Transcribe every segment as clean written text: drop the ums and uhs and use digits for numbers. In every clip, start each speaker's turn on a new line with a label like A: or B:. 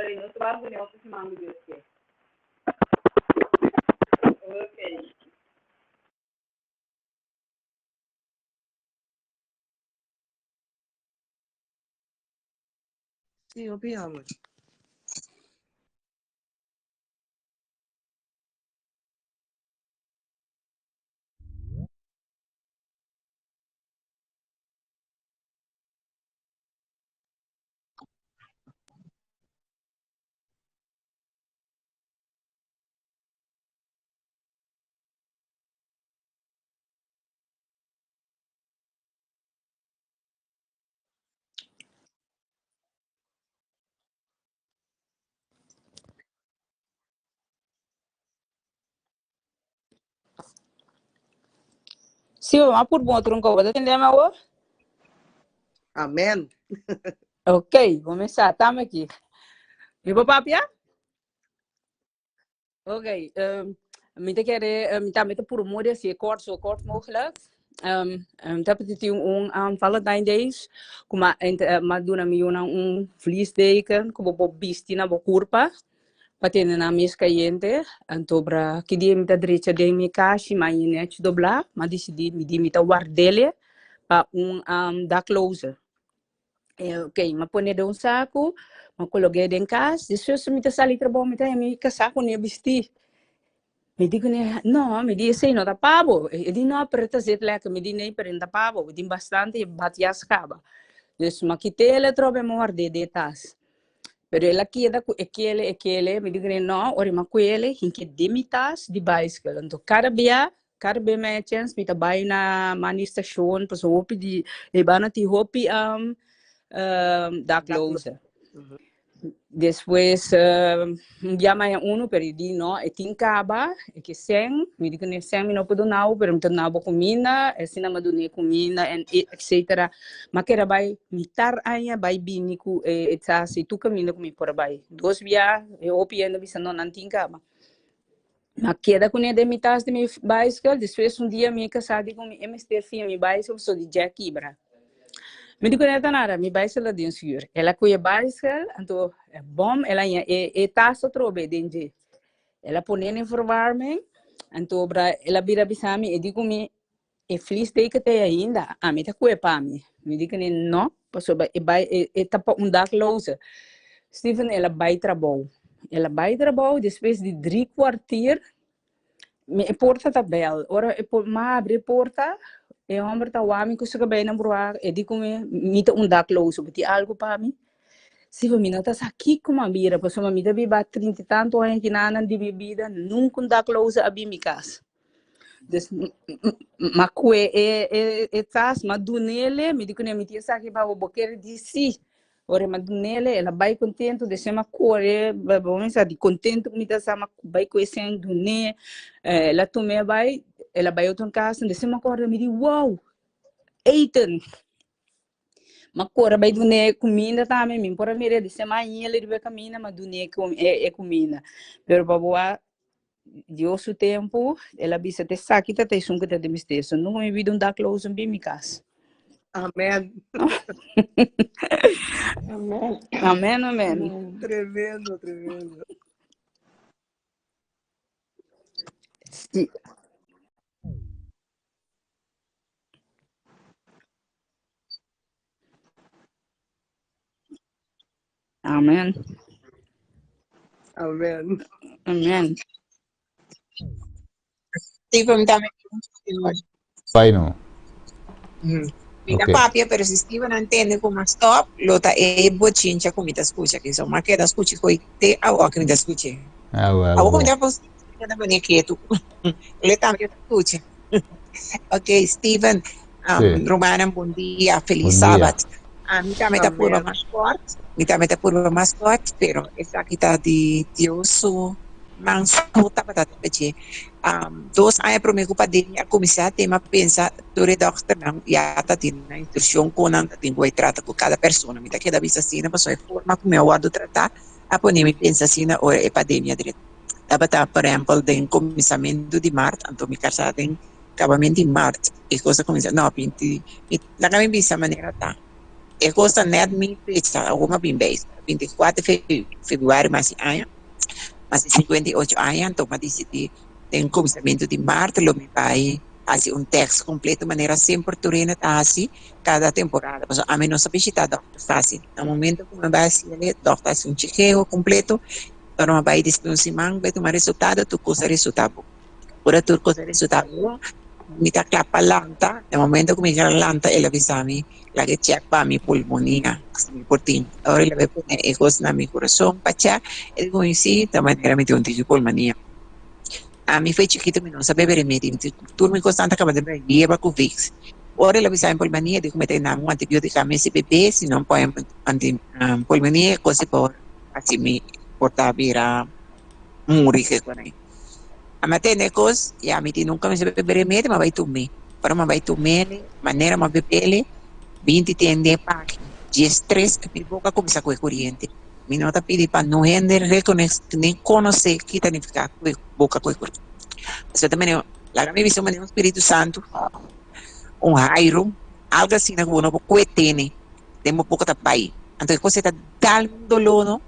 A: Kimberly, nos ta bai pone otro siman ku Dios ke. Okay.
B: Sí, hopi jammer.
A: Sí, m'a purba un otro un kos. Bo ta tende mi awor?
B: Amen.
A: Ok, kuminsá. Tame aki. Mi por papia? Ok, mi ta kere, mi tambe ta puru mooi hasi e kort zo kort mogelijk. Ta tin un Valentine Days ku m'a m'a duna mi yunan un vliesdeken ku bo por bisti na bo kurpa pa tene nan mes kayente. Anto bra ki dia mi ta drecha den mi kashi m'a haña nèchi doblá, m'a disidí mi di mi ta ward'é pa un dakloze. Ok, m'a pone den un saku, m'a kolog'é den kas, despues mi ta sali trabou mi ta haña mi kasá kuné bistí. Mi di kuné, no, mi di esei no ta pa bo. E di no, pero e ta zit lèker. Mi di nee, pero e no ta pa bo, bo tin bastante i batias kaba. Dus m'a kit'é el atrobe m'a ward'é den e tas. Pero el a keda ku e kele, e kele, mi di kuné no, ora m'a kuele hink'é den mi tas di baiskel. Anto kada bia Kada be mi haya chèns mi ta bai na mani stashon pasobra hopi di e banda tin hopi dakloze. Despues un bia mi haya unu pero e di no e tin kaba e ke sèn mi di kuné sèn mi no por duna bo pero mi ta duna bo kuminda asina mi a duna e kuminda en etcetera. Mi a keda bai mitar aña bai bini ku e tas i tur kaminda ku mi por a bai. Dos bia e hopi hende a bisa no nan tin kaba. Ma keda kuné den mi tas di mi baiskel, despues un dia mi kasá di ku mi e mester fia mi baiskel pasobra di djè kibra. Mi di kuné ta nada, mi baiskel ta den schuur. El a kohe baiskel, anto bom el a haña e e tas atrobe den dje. El a pone den verwarming, anto bra el a bira bisa mi, e di ku mi, e vliesdeken ta ei ainda, ami ta kohe pa mi. Mi di kuné no, pasobra e bai e e ta pa un dakloze. Steven el a bai trabou, el a bai trabou despues di drie kwartier mi e porta ta bel, ora e por mi a habri e porta e homber ta wak mi ku su kabei na bruha e di ku mi, mi ta un dakloze, bo tin algu pa mi? Steven mi no ta sa kiko mi a bira pasobra mi ta biba trinta i tantu aña kinanan di mi bida nunka un dakloze a bin mi kas. Dus m'a kue e e e tas, m'a dunele, mi di kuné mi tin esaki pa bo, bo kere di sí. Ora m'a dunele, el a bai kontentu, despues m'a kore, bo mester sa di kontentu ku mi ta sa, m'a bai ku esei dun'é, el a tum'é bai, el a bai otro kas, despues m'a kòrda mi di wow, eten! M'a kore bai dun'é kuminda tambe, mi por a mir'é despues m'a hañ'el riba e kaminda, m'a dun'é e kuminda. Pero pa bo a Dios su tempu, el a bisa te esaki ta ta esun ku ta den mester. So nunka mi bida un dakloze bin mi kas.
B: Amen.
C: Amen.
A: Amen, amen.
C: Amen.
B: Tremendo, tremendo.
A: Sí. Amen.
B: Amen.
A: Amen.
C: Steven tambe tin un testimonio.
D: Bai no.
C: Mi ta
D: Ok.
C: papia, pero si Steven a ntende ku m'a stop, lo ta e bochincha ku mi ta skucha aki. So m'a keda skucha koe te awor ku mi ta skuch'é.
D: Ah, wel,
C: Awor ku mi
D: bo.
C: ta por keda manera ketu. Lo e tambe ta skucha. Ok, Steven,
D: Sí.
C: rumannan bon dia, felis
D: Bon dia.
C: sabat. Mi tambe ta purba
B: Amen.
C: mas kort, mi tambe ta purba mas kort, pero esaki ta di Dios su man su tabata den dje. Dos aña prome ku pandemia a kuminsá tema pensa tur e dòkternan ya ta tin nan instrukshon kon nan ta tin ku e trata ku kada persona. Mi ta keda bisa asina pasobra e forma ku mi a wòrdu tratá a pone mi pensa asina ora e pandemia drenta. Tabata por ehempel den kuminsamentu di mart anto mi kasá den kabamentu di mart e kos a kuminsá no binti laga mi bisa manera ta. E kos ta nèt mi fecha, awor mi a bin bei, 24 februari mas di aña, mas di 58 aña, anto mi a disidí den kuminsamentu di mart lo mi bai hasi un tèks kompleto manera semper tur hende ta hasi kada temporada, pasobra ami no sa bishitá dòkter fásil. Na momento ku mi bai hasi el, dòkter hasi un chekeo kompleto, ora mi bai despues un siman bai tuma resultado, tur kos a resultá bon. Ora tur kos a resultá bon, mi ta kla pa lanta. Na momento ku mi kla lanta, el a bisa mi, Laga e chèk pa mi pulmonia, si mi por tin. Ora el a bai pone e kos na mi kurason pa chèk, e di ku mi, Si, ta manera mi tin un tiki pulmonia. Ami foi chikitu mi no sa bebe remedi, mi tur mi kosnan ta kaba di bebe yerba ku Vicks. Ora el a bisa mi pulmonia, e di ku mi ta duna mi un antibiotika mi si bebe, si no pone anti pulmonia e kos por hasi mi por ta bira muri ke kon ei. Ami a tende e kos i ami di nunka mi sa bebe remedi, mi a bai tum'é. Ora mi a bai tum'é, manera mi a beb'é, binti tende e paki, 13 mi boka a kuminsá ku e kuriente. Mi no ta pidi pa no hende rekonosé ni konosé ki ta nifiká ku e boka ku e kuriente. Pasobra ta manera, laga mi bisa un manera un spiritu santu, un hairu, algu asina ku bo no por kue tene den bo boka ta bai. Anto e kos ei ta dal mi un doló no.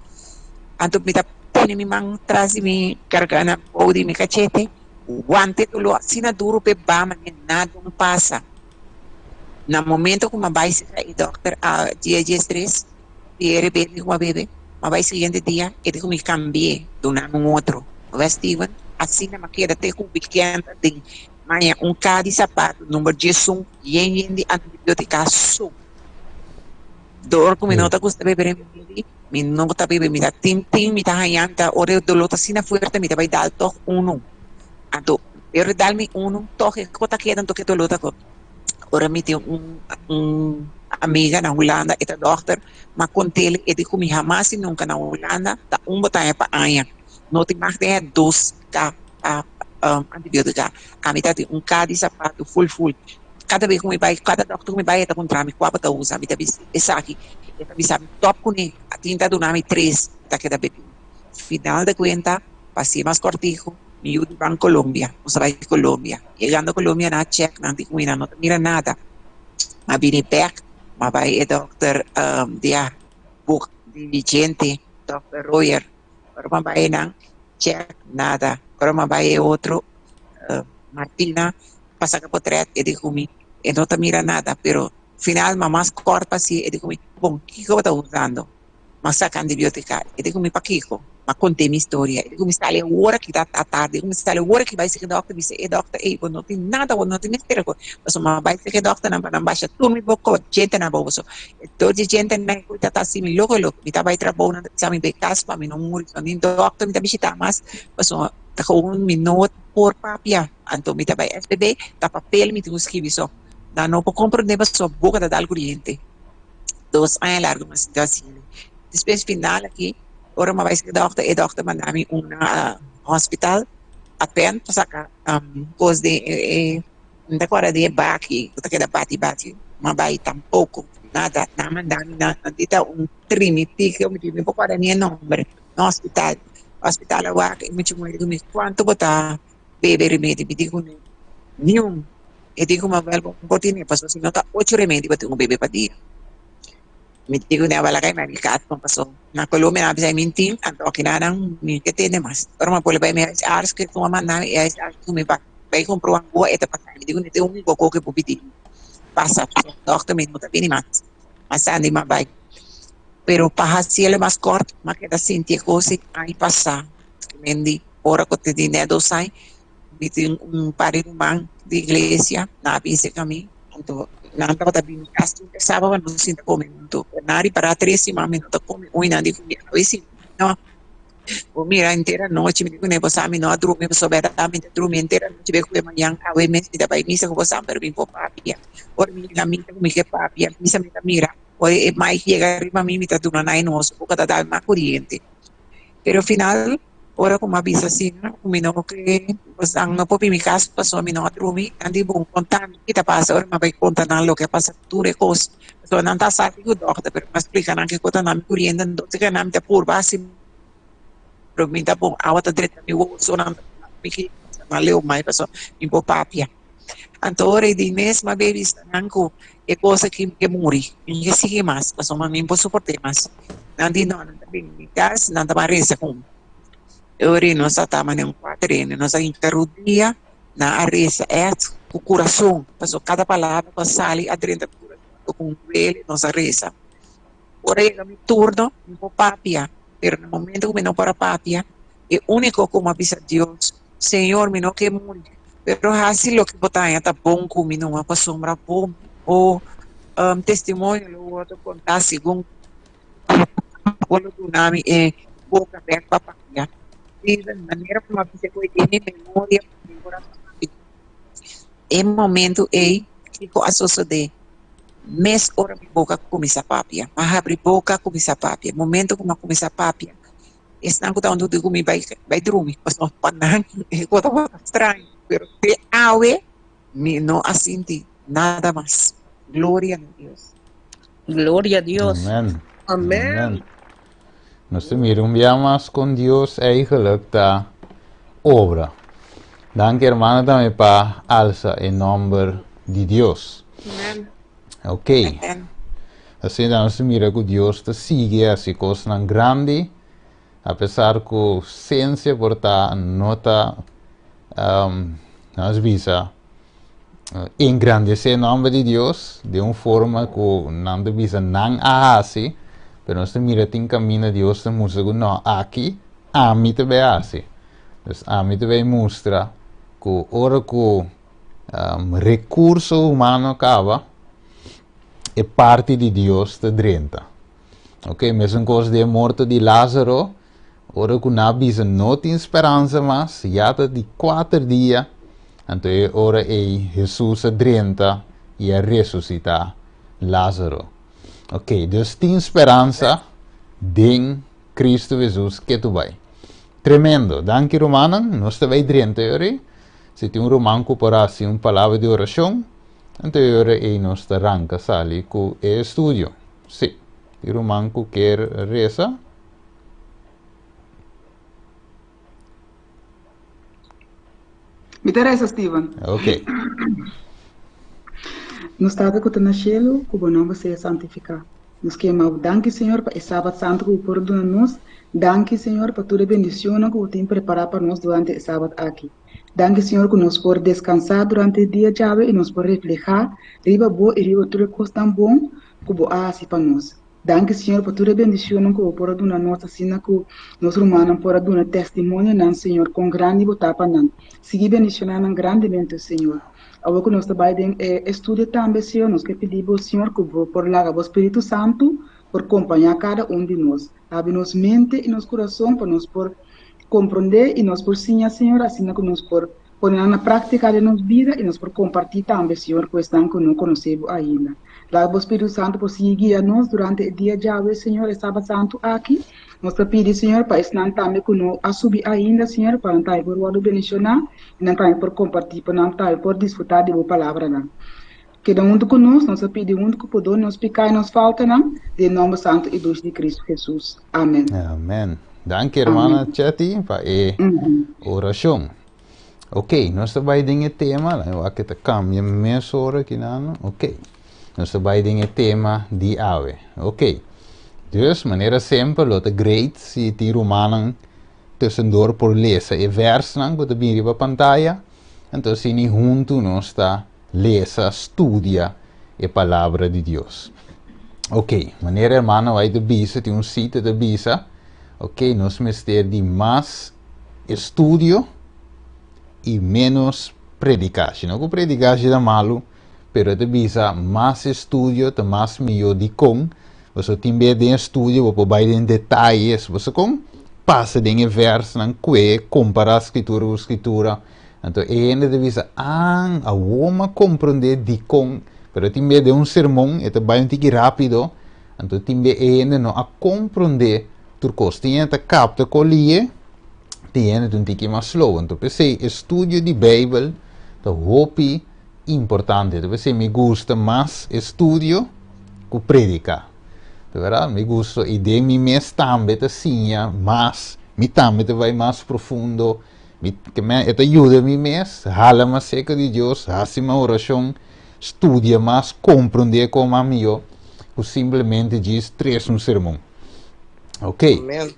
C: Anto mi ta pone mi man tras di mi garganta bou di mi kachete, wanta e doló asina duru p'e ba manera nada no pasa. Na momento ku mi a bai serka e dòkter a dia 13, di e rebelde ku a bebe, ma bai siguiente dia e di ku mi kambi'é, duna mi un otro. Wes Steven, asina mi a keda te ku weekend aden, maña un ka di sapato number 11 yen yen di antibiotika so. Dor ku mi no ta gusta bebe remedi, mi no ta bebe, mi ta tin tin, mi ta haña, mi ta ora e doló ta asina fuerte mi ta bai dal tòg unu. Anto e ora dal mi unu tòg e kos ta keda anto ke doló ta kos. Ora mi tin un un amiga na Hulanda e ta dòkter, m'a kont'el e di ku mi hamas i nunka na Hulanda ta un botaya pa aña, no tin mag den e dos ka pa antibiotika. Ami ta tin un ka di sapatu ful ful. Kada bes ku mi bai, kada dòkter ku mi bai e ta puntra mi kua bo ta usa, mi ta bisa esaki, e ta bisa mi tòp kuné, a tin ta duna mi tres, mi ta keda bebe. Final de kuenta, pa hasié mas kòrtiku, Mi yu di ban Colombia, nos a bai Colombia. Yegando Colombia nan a check, nan di cu mi nan no ta mira nada. M'a bini bek, m'a bai e dokter di a boek di djente, dokter Royer. Ora m'a bai einan, check, nada. Ora m'a bai e otro, Martina, pa saca potret, e di cu mi e no ta mira nada. Pero final m'a mas kort pa haci, e di cu mi, bon, kico bo ta usando? M'a saca antibiotica. E di cu mi, Pakico? M'a cont'é mi historia. E di cu mi sali awor aki ta ta tardi. E di cu mi sali awor aki bai sigi dokter. Mi si e dokter, ey, bo no tin nada, bo no tin mester cu. Pasobra m'a bai sigi e dokternan pa nan basha tur mi boca, djentenan bo boso. E dor di djentenan cu ta ta haci mi loco loco. Mi ta bai trabou, nan ta bisa mi bai cas pa mi no muri. So ni dokter mi ta bishita mas, pasobra ta gewoon mi no por papia. Anto mi ta bai SBB, ta papel mi tin cu scribi so. Nan no por comprende pasobra boca ta dal coriente. Dos aña largo mi a sinti asina. Despues final aki, ora mi a bai sigi dokter, e dokter manda mi un hospital apen pa saka kos den e, mi ta acorda den e baki ku ta keda bati bati. Mi a bai tampoko, nada. Nan a manda mi na nan di ta un trinity, mi no por acorda ni e nomber, un hospital. Hospital a wak e mucha muher di mi, kuantu bo ta bebe remedi? Mi di ku niun. E di ku mabel bo por tene pasobra si no ta ocho remedi bo tin ku bebe pa dia. Mi di ku neba laga e medicatie pasobra na Colombia nan a bisa mi tin anto akina nan mi ke tene mas. Ora mi a pone bai mi huisarts ke ku a manda mi e huisarts ku mi bai kumpra un angua e ta pasa mi di ku tin un koko ke bo pidi pasa pasobra dokter mi no ta bini mas. Mas andi mi a bai. Pero pa hasi el mas kort mi a keda sinti e kos ei aña pasa. Mendi ora ku ta di net dos aña Mi tin un par di ruman di iglesia, nan a bin serka mi, anto nan tabata bin mi kas tur sábado pa nos sinta kome huntu. Pero nan a ripará tres siman mi no ta kome ui, nan di ku mi awe si no. Bo mira henter anochi, mi di kuné bo sa mi no a drumi pasobra bèrdat mi ta drumi henter anochi be ku e mañan awe mes mi ta bai misa ku bo sa pero mi por papia. Ora mi yega misa ku mi ke papia, misa mi ta mira ora e mic yega riba mi, mi ta duna nan e nos boka ta dal mas koriente. Pero final Ora ku mi a bisa asina ku mi no ke nan no por bin mi kas pasobra mi no a drumi, nan di bon konta mi ki ta pasa. Ora mi a bai konta nan loke a pasa tur e kos, pasobra nan ta sa ku dòkter pero mi a splika nan kiko ta nan mi kuriente entonces ke nan mi ta purba hasi pero mi ta bon awa ta drenta mi wowo so nan ta mi ki nan leu mai pasobra mi por papia. Anto ora e di mes m'a bay bisa nan ku e kos aki mi ke muri, mi no ke sigui mas pasobra mi no por soport'é mas. Nan di no, nan ta bini mi kas, nan ta ban resa ku mi. E ora ei nos a ta manera un kuater hende, nos a hinka rudia, nan a resa ègt ku kurason, pasobra kada palabra ku a sali a drenta kurason, ku un duele nos a resa. Ora yega mi turno, mi por papia, pero na momento ku mi no por a papia, e úniko ku mi a bisa Dios, Señor, mi no ke muri, pero hasi loke bo ta haña ta bon ku mi numa, pasobra bo bo testimonio lo wòrdu kontá segun bo lo duna mi e boka bèk pa papia. Steven, manera ku mi a bisa ku e den mi memoria, mi por a papia. E momento ei, kiko a sosodé? Mes ora mi boka kuminsá papia. Mi a habri boka kuminsá papia. Momento ku mi a kuminsá papia, esnan ku tabata huntu ku mi bai bai drumi, pasobra pa nan e kos tabata straño. Pero te awe mi no a sinti nada mas. Gloria na Dios.
A: Gloria a Dios.
D: Amen.
B: Amen.
D: Amen. Nos ta mira un bia mas con Dios eigenlijk ta obra. Danki hermano tambe pa alsa e nomber di Dios.
B: Amen.
D: Ok.
C: Amen.
D: Asina nos ta mira ku Dios ta sigui hasi kosnan grandi, apesar ku sensia por ta no ta um, nos bisa engrandesé nòmber di Dios den un forma ku nan ta bisa nan a hasi, pero nos ta mira tin kaminda Dios ta mustra ku no, aki ami ta bai hasi. Dus ami ta bai mustra ku ora ku rekurso humano kaba, e parti di Dios ta drenta. Ok, mesun kos den e morto di Lázaro, Ora ku nan a bisa no tin speransa mas, ya ta di kuater dia, anto e ora ei Hesus a drenta i a resusitá Lázaro. Ok, dus tin speransa den Kristu Hesus ketu bai. Tremendo! Danki rumannan, nos ta bai drenta e ora ei. Si tin un ruman ku por hasi un palabra di orashon, anto e ora ei nos ta ranka sali ku e estudio. Sí, tin ruman ku kier resa?
E: Mi ta resa, Steven.
D: Ok.
E: Nos Tata ku ta na shelu, ku bo nòmber sea santifiká. Nos kema bo danki, Señor, pa e Sabat santu ku bo por duna nos. Danki, Señor, pa tur e bendicionnan ku bo tin prepará pa nos durante e Sabat aki. Danki, Señor, ku nos por deskansá durante e dia djawe i nos por reflehá riba bo i riba tur e kosnan bon ku bo a hasi pa nos. Danki Señor pa tur e bendicionnan cu Bo por a duna nos asina cu nos rumannan por a duna testimonionan Señor con grandi Bo ta pa nan. Sigui bendiciona nan grandemente Señor. Awor cu nos ta bay den e estudio tambe Señor nos ke pidi Bo Señor cu Bo por laga Bo Spiritu Santu por compaña cada un di nos. Habri nos mente y nos curason pa nos por comprende y nos por siña Señor asina cu nos por Pone nan na práktika den nos bida i nos por kompartí tambe, Señor, ku esnan ku no konosé Bo ainda. Laga Bo Spiritu Santu por sigui guia nos durante e dia djawe, Señor, e Sabat Santu aki. Nos ta pidi, Señor, pa esnan tambe ku no a subi ainda, Señor, pa nan tambe por wòrdu bendishoná i nan tambe por kompartí, pa nan tambe por disfrutá di Bo palabranan. Keda huntu ku nos, nos ta pidi huntu ku pordon nos piká i nos faltanan, den nòmber santu i dushi di Kristu Hesus. Amen.
D: Amen. Danki, hermana
E: Amen.
D: Chetty, pa e orashon. Ok, nos ta bai den e tema, laat me wak ta cambia mesora aki nano. Ok, nos ta bai den e tema di awe. Ok, dus manera semper lo ta great si tin rumannan tussendoor por lesa e versnan ku ta bin riba pantaya, anto asina huntu nos ta lesa, studia e palabra di Dios. Ok, manera hermano White ta bisa, tin un cita ta bisa, ok, nos mester di mas estudio i menos predikashi. No ku predikashi ta malu, pero e ta bisa mas estudio ta mas mihó. Dikon? Pasobra tin bes den estudio bo por bai den detayes. Bo sa kon pasa den e vèrsnan kue, kompará skritura ku skritura. Anto e hende ta bisa, Ah, awor mi a komprondé dikon. Pero tin bes den un sermon e ta bai un tiki rápido, anto tin bes e hende no a komprondé Tur kos tin hende ta kapta kon lihe, tin hende ta un tiki mas slow. Anto p'esei estudio di Beibel ta hopi importante. Anto p'esei mi gusta mas estudio ku prediká. Ta bèrdat? Mi gusta i den mi mes tambe ta siña mas, mi tambe ta bai mas profundo. Mi ke men e ta yuda mi mes hala mas serka di Dios, hasi mas orashon, studia mas, komprondé kon mas mihó ku simplemente djis tres un sermon. Ok.
B: Amen.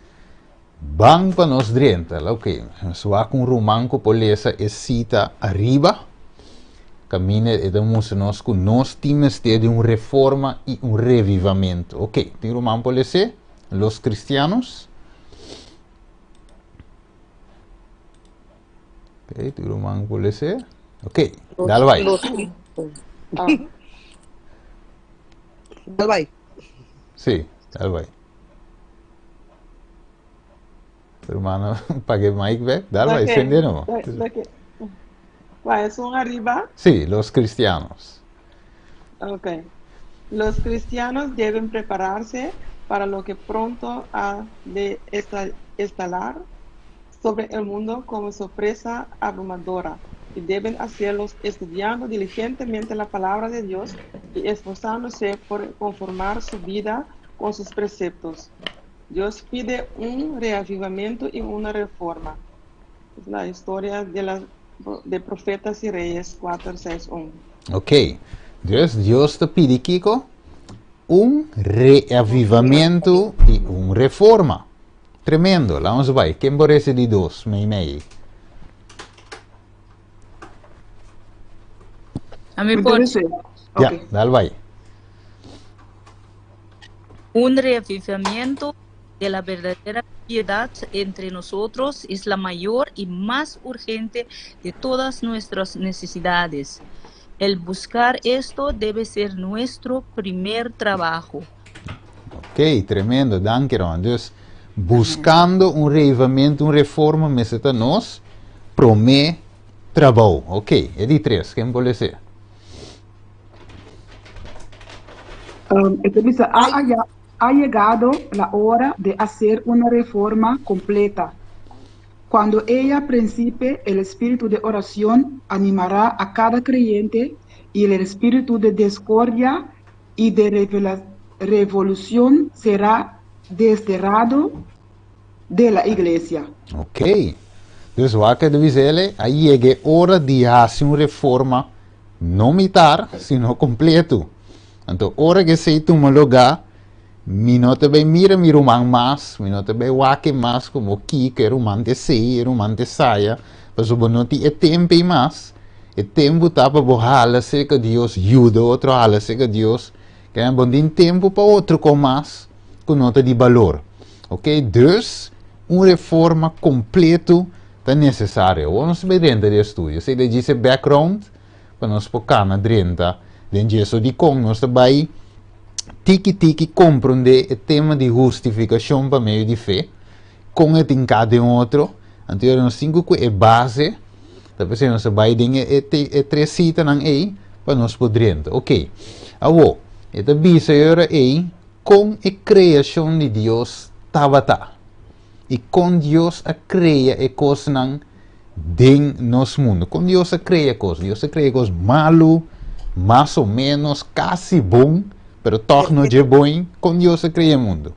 D: Ban pa nos drenta. Ok. Nos wak un ruman ku por lesa e sita ariba. Kaminda e ta mustra nos ku nos tin mester di un reforma i un revivamentu. Ok. Tin ruman por les'é? Los cristianos. Ok, tin ruman por les'é? Ok, dal bai.
B: Los, ah. Dal bai.
D: Sí, dal bai. Hermano, pague mic back. Dal bai, sende no.
F: ¿Cuál es un arriba?
D: Sí, los cristianos.
F: Ok. Los cristianos deben prepararse para lo que pronto ha de estalar sobre el mundo como sorpresa abrumadora y deben hacerlo estudiando diligentemente la palabra de Dios y esforzándose por conformar su vida con sus preceptos. Dios pide un reavivamiento y una reforma. Es la historia de, la, de Profetas y Reyes 4, 6, 1.
D: Ok. Dus Dios ta pidi kiko? Un reavivamentu i un reforma. Tremendo. Laat ons bai. Ken por ese di dos? Mei mei.
A: A mi por.
D: Ja, dal bai.
A: Un reavivamiento de la verdadera piedad entre nosotros es la mayor y más urgente de todas nuestras necesidades. El buscar esto debe ser nuestro primer trabajo.
D: Ok, tremendo, danki Ron. Dus, buscando un reavivamiento, un reforma, mester ta nos promé trabou. Ok, e di tres, ken por lese?
E: E ta bisa, a, ha llegado la hora de hacer una reforma completa. Cuando ella principie, el espíritu de oración animará a cada creyente y el espíritu de discordia y de revolución será desterrado de la iglesia.
D: Ok. Dus wak e bisa ele, a yega e ora di hasi un reforma no mitar, sino kompleto. Anto ora ku esei tuma lugá, mi no ta bai mira mi ruman mas, mi no ta bai wak e mas komo kiko e ruman ta esei, e ruman ta esaya, pasobra bo no tin e tempu ei mas. E tempu ta pa bo hala serka Dios, yuda otro hala serka Dios, kende bo no tin tempu pa otro kos mas ku no ta di balor. Ok, dus un reforma kompleto ta nesesario. Awor nos bai drenta di e studio. Esei ta djis e background pa nos por kana drenta den dje. So dikon nos ta bai tiki tiki komprondé e tema di hustifikashon pa medio di fe, kon e tin ka den otro. Anto yora nos tin ku ku e base, ta p'esei nos ta bai den e e tres sitanan ei pa nos por drenta. Ok, awor e ta bisa yora ei kon e kreashon di Dios tabata i kon Dios a krea e kosnan den nos mundu. Kon Dios a krea kos? Dios a krea kos malu, mas o menos, kasi bon, pero tòg no dje bon. Kon Dios a krea e mundu?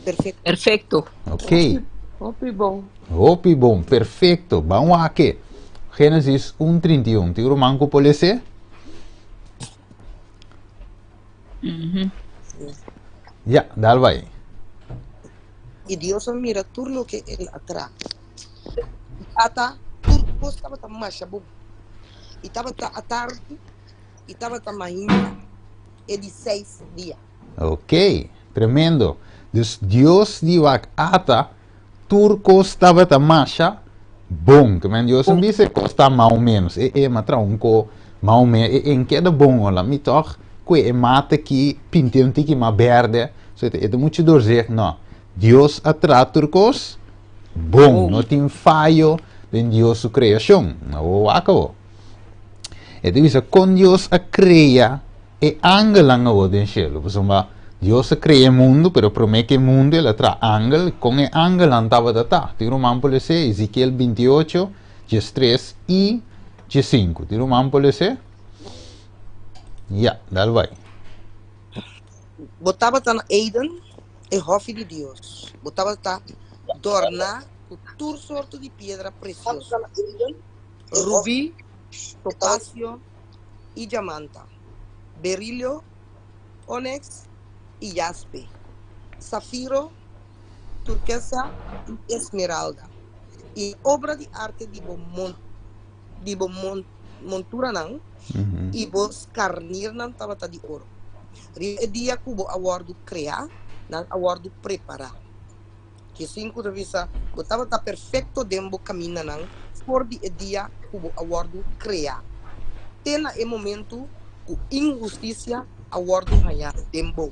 B: Perfecto.
A: Perfecto.
D: Ok.
F: Hopi bon.
D: Hopi bon, perfecto. Ban wak e. Génesis 1, 31. Tin ruman ku por lese? Ya, dal bai.
B: I Dios a mira tur loke el a traha. I ata, tur kos tabata masha bon. I tabata atardi i tabata mainta, e di seis dia.
D: Ok, tremendo. Dus Dios di wak ata tur kos tabata masha bon. Ke men Dios no bisa e kos ta mas o menos. E e ma traha un ko mas o menos. E en keda bon hola. Mi tòg kue e mata aki pinta un tiki mas berde. So e ta muchu doorzicht. No. Dios a traha tur kos bon. No tin fayo den Dios su kreashon. Awor wak awor. E ta bisa kon Dios a krea e angelnan awor den shelu. Pasobra Dios a krea e mundu, pero promé ku e mundu el a traha angel. Kon e angelnan tabata ta? Tin ruman por les'é Ezekiel 28, 13 i 15. Tin ruman por les'é? Ya, dal bai.
B: Bo tabata na Eden, e hòfi di Dios. Bo tabata dòrná. ku tur sorto di piedra presioso, rubí, topasio i djamanta, berilio, óneks i jaspe, safiro, turkesa i esmeralda, i e obra di arte di bo di bo monturanan i bo skarnirnan tabata di oro. Riba e dia ku bo a wòrdu kreá, nan a wòrdu prepará. Jesinku ta bisa, Bo tabata perfekto den bo kamindanan for di e dia ku bo a wòrdu kreá, te na e momentu ku inhustisia a wòrdu hañá den bo.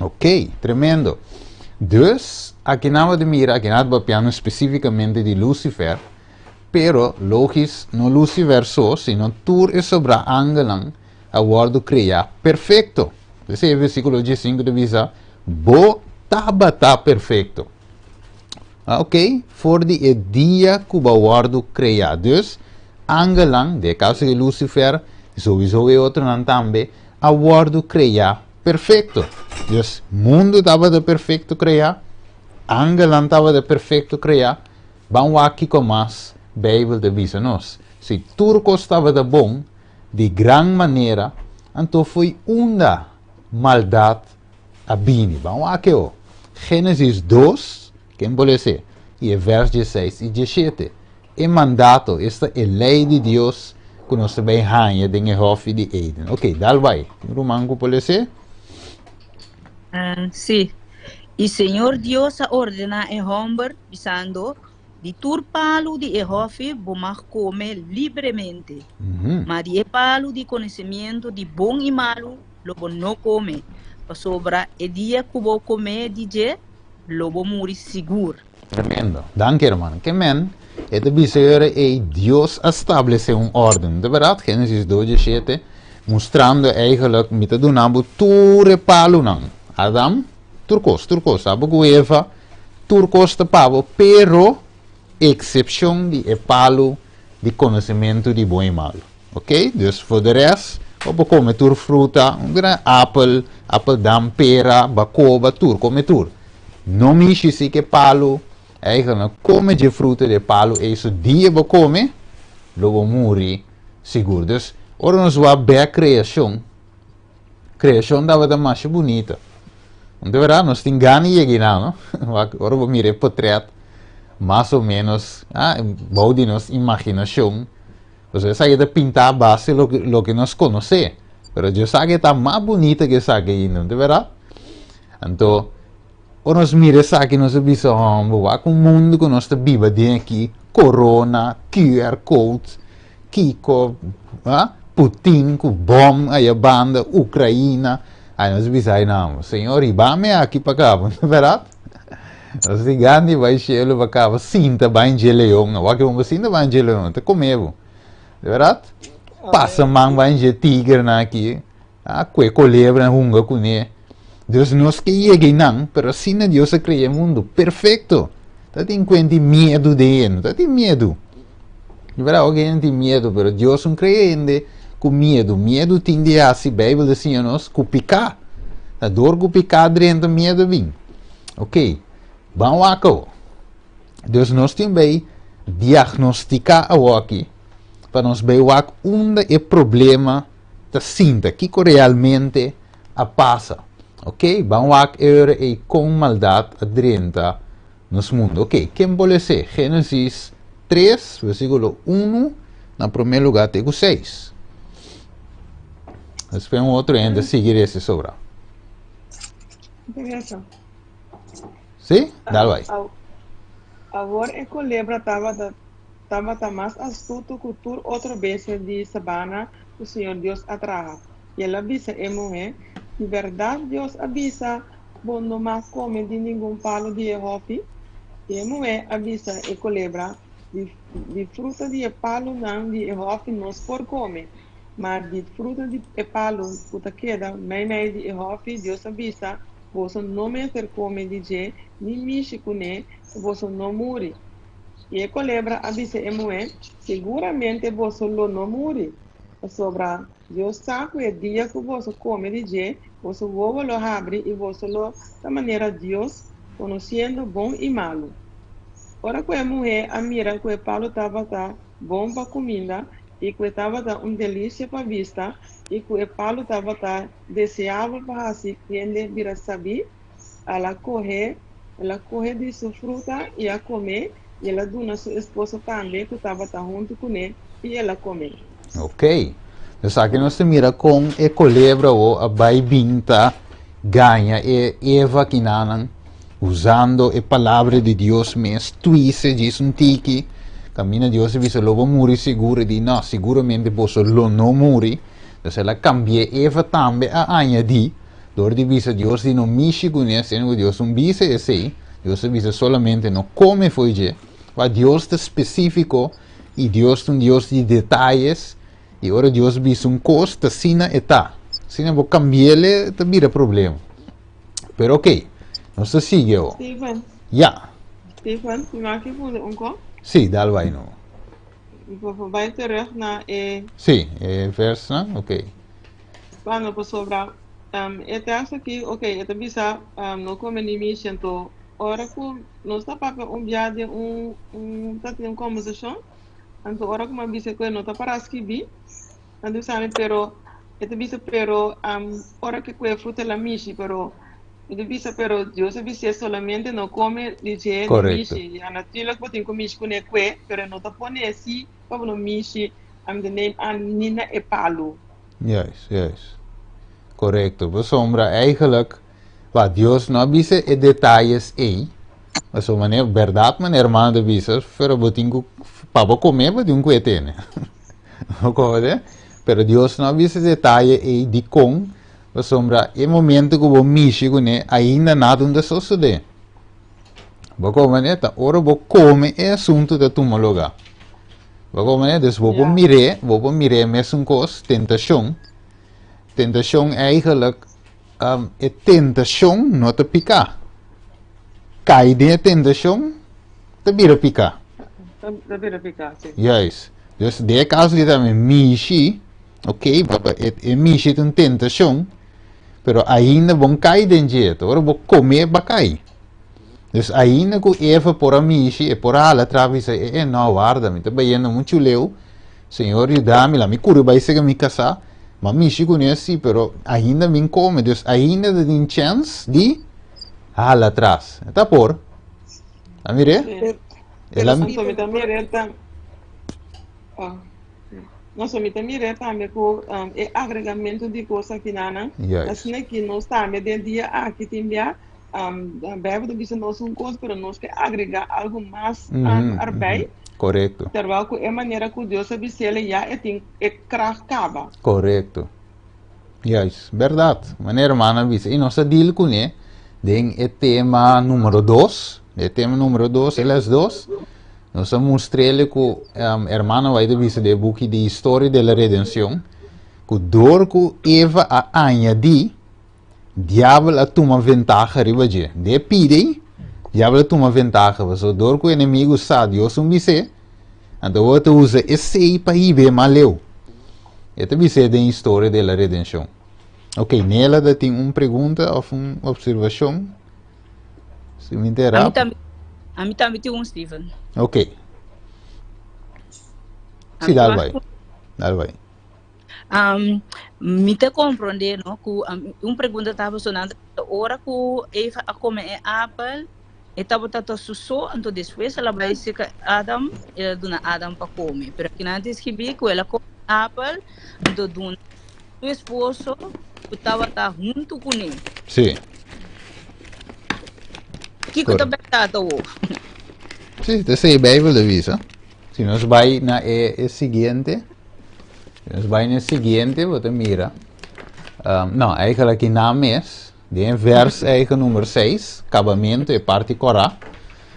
D: Ok, tremendo. Dus, akinan bo ta mira, akinan ta papiando spesífikamente di Lucifer, pero logis no Lucifer so, sino tur e sobrá angelnan a wòrdu kreá perfekto. P'esei e versíkulo diesinku ta bisa, Bo tabata perfekto. Ok, for di e dia ku bo a wòrdu kreá. Dus, angelnan, den e kaso di Lucifer, souiso e otronan tambe, a wòrdu kreá perfekto. Dus, mundu tabata perfekto kreá, angelnan tabata perfekto kreá. Ban wak kiko mas Beibel ta bisa nos. Si tur kos tabata bon, di gran manera, anto fo'i unda maldat a bini? Ban wak e o. Génesis dos, ken por lese? I e vèrs dieseis i dieshete. E mandato, esta e lei di Dios ku nos ta bai haña den e hòfi di Eden. Oké, dal bai. Tin ruman ku por lese?
A: Sí. I Señor Dios a ordená e hòmber, bisando, Di tur palu di e hòfi bo mag kome libremente, ma di e palu di konosemiento di bon i malu lo bo no kome, pasobra e dia ku bo kome di dje, lo bo muri sigur.
D: Tremendo. Danki hermano. Ke men, e ta bisa e ora ei Dios a stablesé un órden. Ta bèrdat? Génesis dos diesshete, mustrando eigenlijk, mi ta duna bo tur e palunan. Adam, tur kos, tur kos. Abo ku Eva, tur kos ta pa bo, pero eksepshon di e palu di konosementu di bon i malu. Ok? Dus for de rest, bo por kome tur fruta, un gran apel, apeldam, pera, bakoba, tur, kome tur. No mishi si ke palu, eigenlijk no kome dje fruta di e palu ei, so dia bo kome, lo bo muri sigur. Dus, ora nos wak bek kreashon, Kreashon tabata masha bunita. Di bèrdat nos tin gana di yega einan, no? Wak ora bo mira e potrèt, mas o ménos, ah, bou di nos imaginashon, pasobra esaki ta pintá a base loke loke nos konosé. Pero Dios sa ke ta mas bunita ke esaki ainda, no ta bèrdat? Anto, ora nos mira esaki nos a bisa, hòmber, wak un mundu ku nos ta biba den aki, korona, QR code, Kiko, ah, Putin ku bom aya banda Ukraina. Ay nos bisa ay namo, Señor, ribame aki pa kaba, no bèrdat? Nos di gandi bai shelu pa kaba, sinta bai dje leon. Awor ke bo sinta bai dje leon, ta kome bo. De bèrdat? Pasa man bai dje tigernan aki, ah, kue kolebra hunga kuné. Dus nos ke yega einan, pero asina Dios a krea e mundu, perfekto. Ta tin kuenti miedu den e, no ta tin miedu. Di berdad, hopi hende tin miedu, pero Dios no krea hende ku miedu. Miedu tin di hasi, Beibel ta siña nos, ku piká. Ta dor ku piká drenta miedu a bin. Ok, ban wak awo. Dus nos tin bai diagnostiká awoki pa nos bai wak unda e problema ta sinta, kiko realmente a pasa. Ok, ban wak e ora ei kon maldat a drenta nos mundu. Ok, ken por les'é? Génesis tres, versíkulo unu na promé lugá te ku seis. Despues un otro hende sigui rese sobra.
F: Interesa.
D: Sí? Dal bai.
F: Awor e kolebra tabata tabata mas astuto ku tur otro bestia di sabana ku Señor Dios a traha. I el a bisa e muhé, Di bèrdat Dios a bisa Bo no mag kome di ningun palu di e hòfi? I e muhé a bisa e kolebra, Di di fruta di e palunan di e hòfi nos por kome, ma di fruta di e palu ku ta keda meimei di e hòfi, Dios a bisa, Boso no mester kome di dje ni mishi kuné, pa boso no muri. I e kolebra a bisa e muhé, Siguramente boso lo no muri, pasobra Dios sa ku e dia ku boso kome di dje, boso wowo lo habri i boso lo ta manera Dios, konosiendo bon i malu. Ora ku e muhé a mira ku e palu tabata bon pa kuminda i ku e tabata un delisia pa bista i ku e palu tabata deseabel pa hasi hende bira sabí, el a kohe el a kohe di su fruta i a kom'é, i el a duna su esposo tambe ku tabata huntu kuné, i el a kom'é.
D: Ok. Dus aki nos ta mira kon e kolebra wo a bai bin ta gaña e Eva kinanan usando e palabra di Dios mes twise djis un tiki kaminda Dios a bisa lo bo muri sigur e di no siguramente boso lo no muri dus el a kambi'é Eva tambe a añadí dor di bisa Dios di no mishi kuné siendo ku Dios no bisa esei Dios a bisa solamente no kome fo'i dje pa Dios ta spesífiko I Dios ta un Dios di detayes, i ora Dios bisa un kos, ta asina e ta. Asina bo kambi'el ta bira problema. Pero ok, nos ta sigui awo.
F: Steven.
D: Ya.
F: Steven, mi mag ki pone un kos?
D: Sí, dal bai no.
F: Mi por bai terug na e.
D: Sí, e versnan, ok.
F: Bueno, pasobra e teksto aki, ok, e ta bisa no kome ni mishi, anto Ora ku nos ta papia un bia den un un ta tin un kombersashon, anto ora ku mi a bisa ku e no ta para skibí, nan ta bisa mi pero e ta bisa pero ora ke ku e fruta el a mishi pero mi ta bisa pero Dios a bis'é solamente no kome di dje ni mishi, ya naturlik bo tin ku mishi kuné kue pero e no ta pone si pa bo no mishi am de neem aan ni na e palu.
D: Juist, juist. Korekto. Pasobra eigenlijk Ba, Dios no a bisa e detayes ei. Pasobra manera, bèrdat manera hermano ta bisa, pero bo tin ku, pa bo kome bo tin ku e tene. Bo komprende? Pero Dios no a bisa e detaye ei dikon, pasobra e momento ku bo mishi kuné ainda nada no ta sosodé. Bo komprende? Ta ora bo kome e asuntu ta tuma lugá. Bo komprende? Dus bo por mir'é, bo por mir'é mesun kos, tentashon. Tentashon eigenlijk E tentashon no ta piká. Kai den e tentashon ta bira piká.
F: Ta bira piká, si.
D: Juist. Dus den e kaso aki tambe mishi, ok, baba e, e mishi ta un tentashon, pero ainda bon kai den dje. Ta ora bo kom'é ba kai. Dus ainda ku Eva por a mishi, e por a hala atrás bisa, e, e, no, warda, mi ta bayendo muchu leu. Señor yuda mi, la mi kuri bai sega mi kasá. Ma mishi kuné sí, pero ainda min kome, dus ainda ta tin chèns di hala atras. E ta por. A mir'é?
F: Sí.
D: El a.
F: Anto mi ta mir'é tam oh. No, so mi ta mir'é tambe ku e agregamentu di kos akinanan, asina ki nos tambe den dia aki tin bia Bijbel ta bisa nos un kos, pero nos ke agregá algu mas erbij.
D: Korekto.
F: Terwijl ku e manera ku Dios a bis'el ya e tin e kracht kaba.
D: Korekto. Juist, bèrdat. Manera hermano a bisa. I nos a deal kuné den e tema numero dos. E tema numero dos, e les dos. Nos a mustr'el ku hermano White a bisa den e buki di Historia de la Redención, ku dor ku Eva a añadí Diabel a tuma ventaha riba dje. De pidi, diabel a tuma ventaha. Pasobra dor ku enemigu sa Dios un bis'é, anto awor e ta usa esei pa hib'é mas leu. E ta bis'é den historia de la redenshon. Ok, Nela ta tin un pregunta òf un opservashon? Si mi
A: A mi tambe, a mi tambe tin un, Steven.
D: Ok. Si, dal bai. Dal bai.
A: Mi ta comprende no cu un pregunta taba sonando ora cu Eva a come e apel e tabata ta su so anto despues el a bai cerca Adam el a duna Adam pa come pero akinan ta escribi cu el a come e apel anto duna su esposo cu tabata hunto cune.
D: Sí.
A: Kico ta berdad awo?
D: Sí, ta esey Bijbel ta bisa. Si nos bai na e, e siguiente, si nos bai na e siguiente, bo ta mira, um, no, eigenlijk aki na mes, den vers eigen nummer 6, kabamento, e parti korá,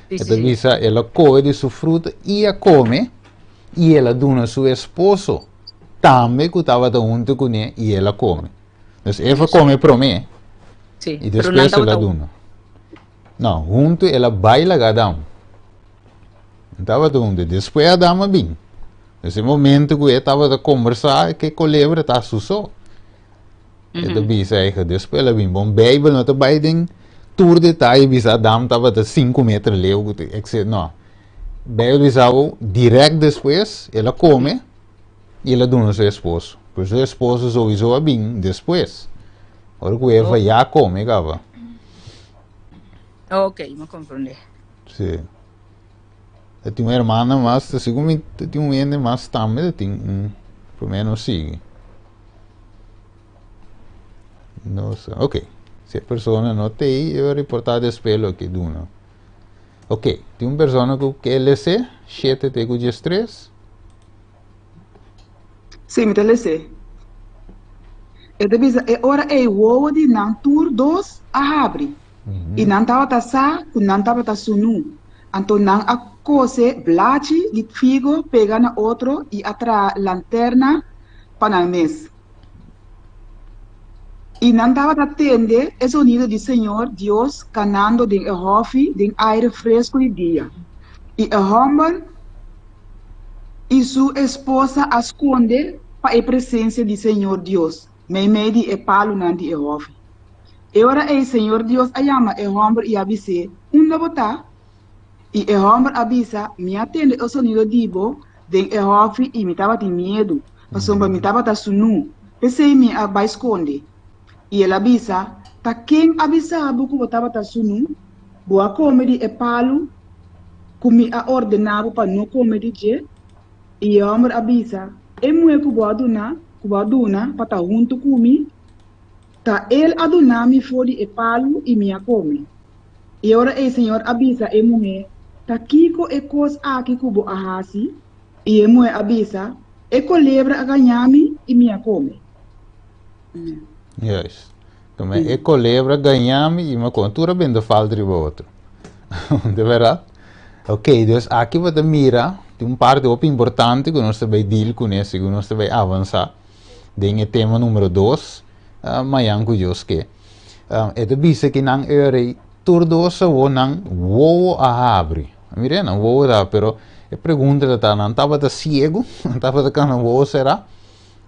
D: e ta bisa, el a kohe di su fruta i a kome, i el a duna su esposo, tambe ku tabata huntu kuné, i el a kome. Dus Eva kome promé,
A: Sí,
D: i
A: pero nan
D: despues el a
A: tabata
D: duna. No, huntu el a bai laga Adam. E tabata huntu. Despues Adam a bin. Ese momento ku e tabata kombersá ke kolebra ta su so. E ta bisa eigen, despues el a bin. Bon, Beibel no ta bai den tur detaye bisa Adam tabata sinku meter leu, etc. No. Bijbel bisa bo direct despues el a come y el a duna su esposo. Pero su esposo sowieso a bin despues. Ora cu Eva ya a come caba.
A: Ok, mi comprende.
D: Sí. E tin un hermana mas, segun mi tin un hende mas tambe tin un, por menos sigui. No sé, ok. Si e persona no te ahí, yo reportar después lo que duna. Ok, tin un persona ku ke lese, 7 te ku 13.
E: Sí, mi ta lese. E ta bisa, e ora ei wowo di nan tur dos a habri, i nan tabata sa ku nan tabata sunú. Anto nan a kose blachi di figo pega na otro i a traha lanterna pa nan mes. I nan tabata tende e zonido di Señor Dios kanando den e hòfi den aire fresku di dia. I e hòmber i su esposa a skonde pa e presensia di Señor Dios meimei di e palunan di e hòfi. E ora ei Señor Dios a yama e hòmber i a bis'é, Unda bo ta? I e hòmber a bisa, Mi a tende e sonido di bo den e hòfi i mi tabatin miedu, pasobra mi tabata sunú, p'esei mi a bai skonde. I el a bisa, Ta ken a bisa bo ku bo tabata sunú? Bo a kome di e palu ku mi a ordená bo pa no kome di dje? I e hòmber a bisa, E muhé ku bo a duna, ku bo a duna pa ta huntu ku mi, Ta el a duna mi for di e palu i mi a kome. I ora ei Señor a bisa e muhé, Ta kiko e kos aki ku bo a hasi? I e muhé a bisa, E kolebra a gaña mi i mi a kome. Amen.
D: Juist. Tuma e kolebra a gaña mi i mi a kome. Tur a bende falta riba otro. De bèrdat? Ok, dus aki bo ta mira tin un parti hopi importante ku nos ta bai deal kuné segun nos ta bai avansá. Den e tema numero dos, mayan ku Dios ke. E ta bisa ki nan e rei tur dos awor nan wowo a habri. Mire, nan wowo ta, pero e pregunta ta ta, nan tabata siegu? Nan tabata kana wowo será?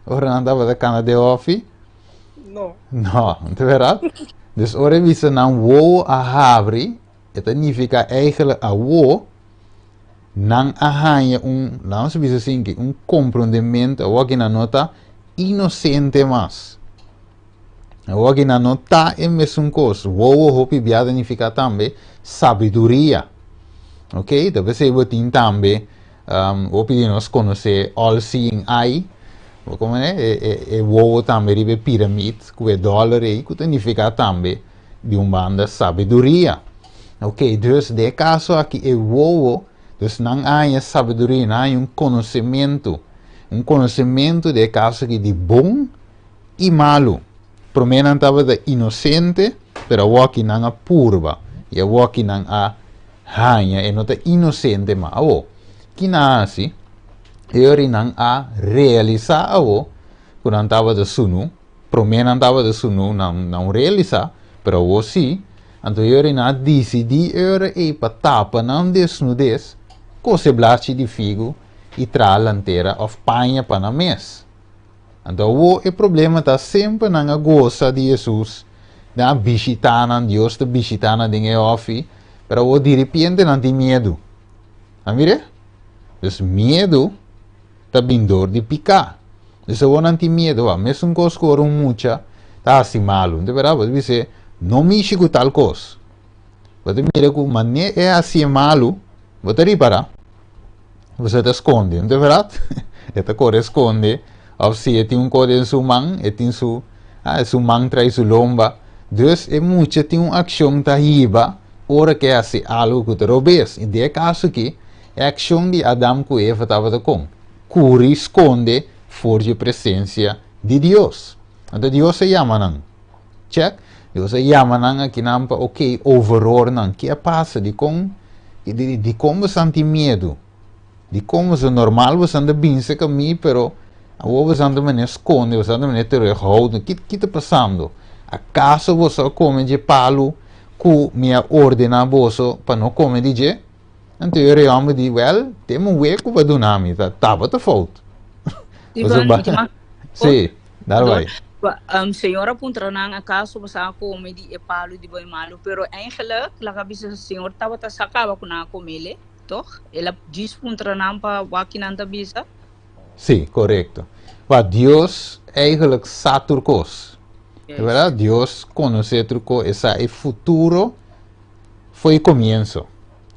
D: Ora nan tabata kana de hofi?
B: No.
D: No, ta verdad? Dus ora e bisa nan wowo a habri, e ta nifica eigenlijk awo Nan a haña un, laat nos bisa asin ki, un komprondemento awor ki nan no ta inosente mas. Awor ki nan no ta e mesun kos. Wowo hopi bia ta nifiká tambe sabiduria. Ok, ta p'esei bo tin tambe, um, hopi di nos konosé all seeing eye, bo komo e, e, e wowo tambe riba e piramid ku e dòler ei, ku ta nifiká tambe di un banda sabiduria. Ok, dus den e kaso aki e wowo, dus nan a haña sabiduria, nan a haña un konosementu, un konosementu den e kaso aki di bon i malu. Promé nan tabata inosente, pero awoki nan a purba i awoki nan a haña, e no ta inosente mas. Awo, ki nan a hasi? E ora nan a realisá awo ku nan tabata sunu. Promé nan tabata sunu, nan no realisá, pero awor sí. Anto e ora nan a disidí e ora ei pa tapa nan desnudez, kose blachi di figu i traha lantera òf paña pa nan mes. Anto awor e problema ta semper nan a gosa di Hesus, nan a bishitá nan, Dios ta bishitá nan den e hòfi, pero awor diripiente nan tin miedu. A mir'é? Dus miedu ta bin dor di piká. Dus awor nan tin miedu. Wak, mesun kos ku ora un mucha ta hasi malu. Di bèrdat, bo ta bis'é, No mishi ku tal kos. Bo ta mira ku manera e hasié malu, bo ta ripará. Bo ta skonde, no ta bèrdat? E ta kore skonde. Òf si e tin un kos den su man, e tin su, ah, su man trae su lomba. Dus e mucha tin un akshon ta hiba ora ku e hasi algu ku ta robes. I den e kaso aki, E akshon di Adam ku Eva tabata kon? Kuri skonde for dje presensia di Dios. Anto Dios a yama nan. Check. Dios a yama nan akinan pa oké, overhoor nan. Ke a pasa? Dikon dikon bosan tin miedu? Dikon boso normal bosan ta binse ka mi, pero awor bosan ta manera skonde, bosan ta manera terughoudend. Ki ki ta pasando? Akaso boso a kome dje palu ku mi a ordená boso pa no kome di dje? Anto e rei homber di, Wel, te muhé ku bo a duna mi ta tabata fout.
A: Ivan,
D: Pasobra,
A: mi tin
D: sí, dar bai.
A: Señor a puntra nan, Akaso bo sa kome di e palu di bon i malu? Pero eigenlijk, laga bisa, Señor tabata sa kaba ku nan a komele. Toch? El a djis puntra nan pa wak ki nan ta bisa?
D: Sí, korekto. Wa Dios eigenlijk sa tur kos.
A: Juist.
D: Verdad? Dios konosé tur kos, e sa e futuro for e komienso.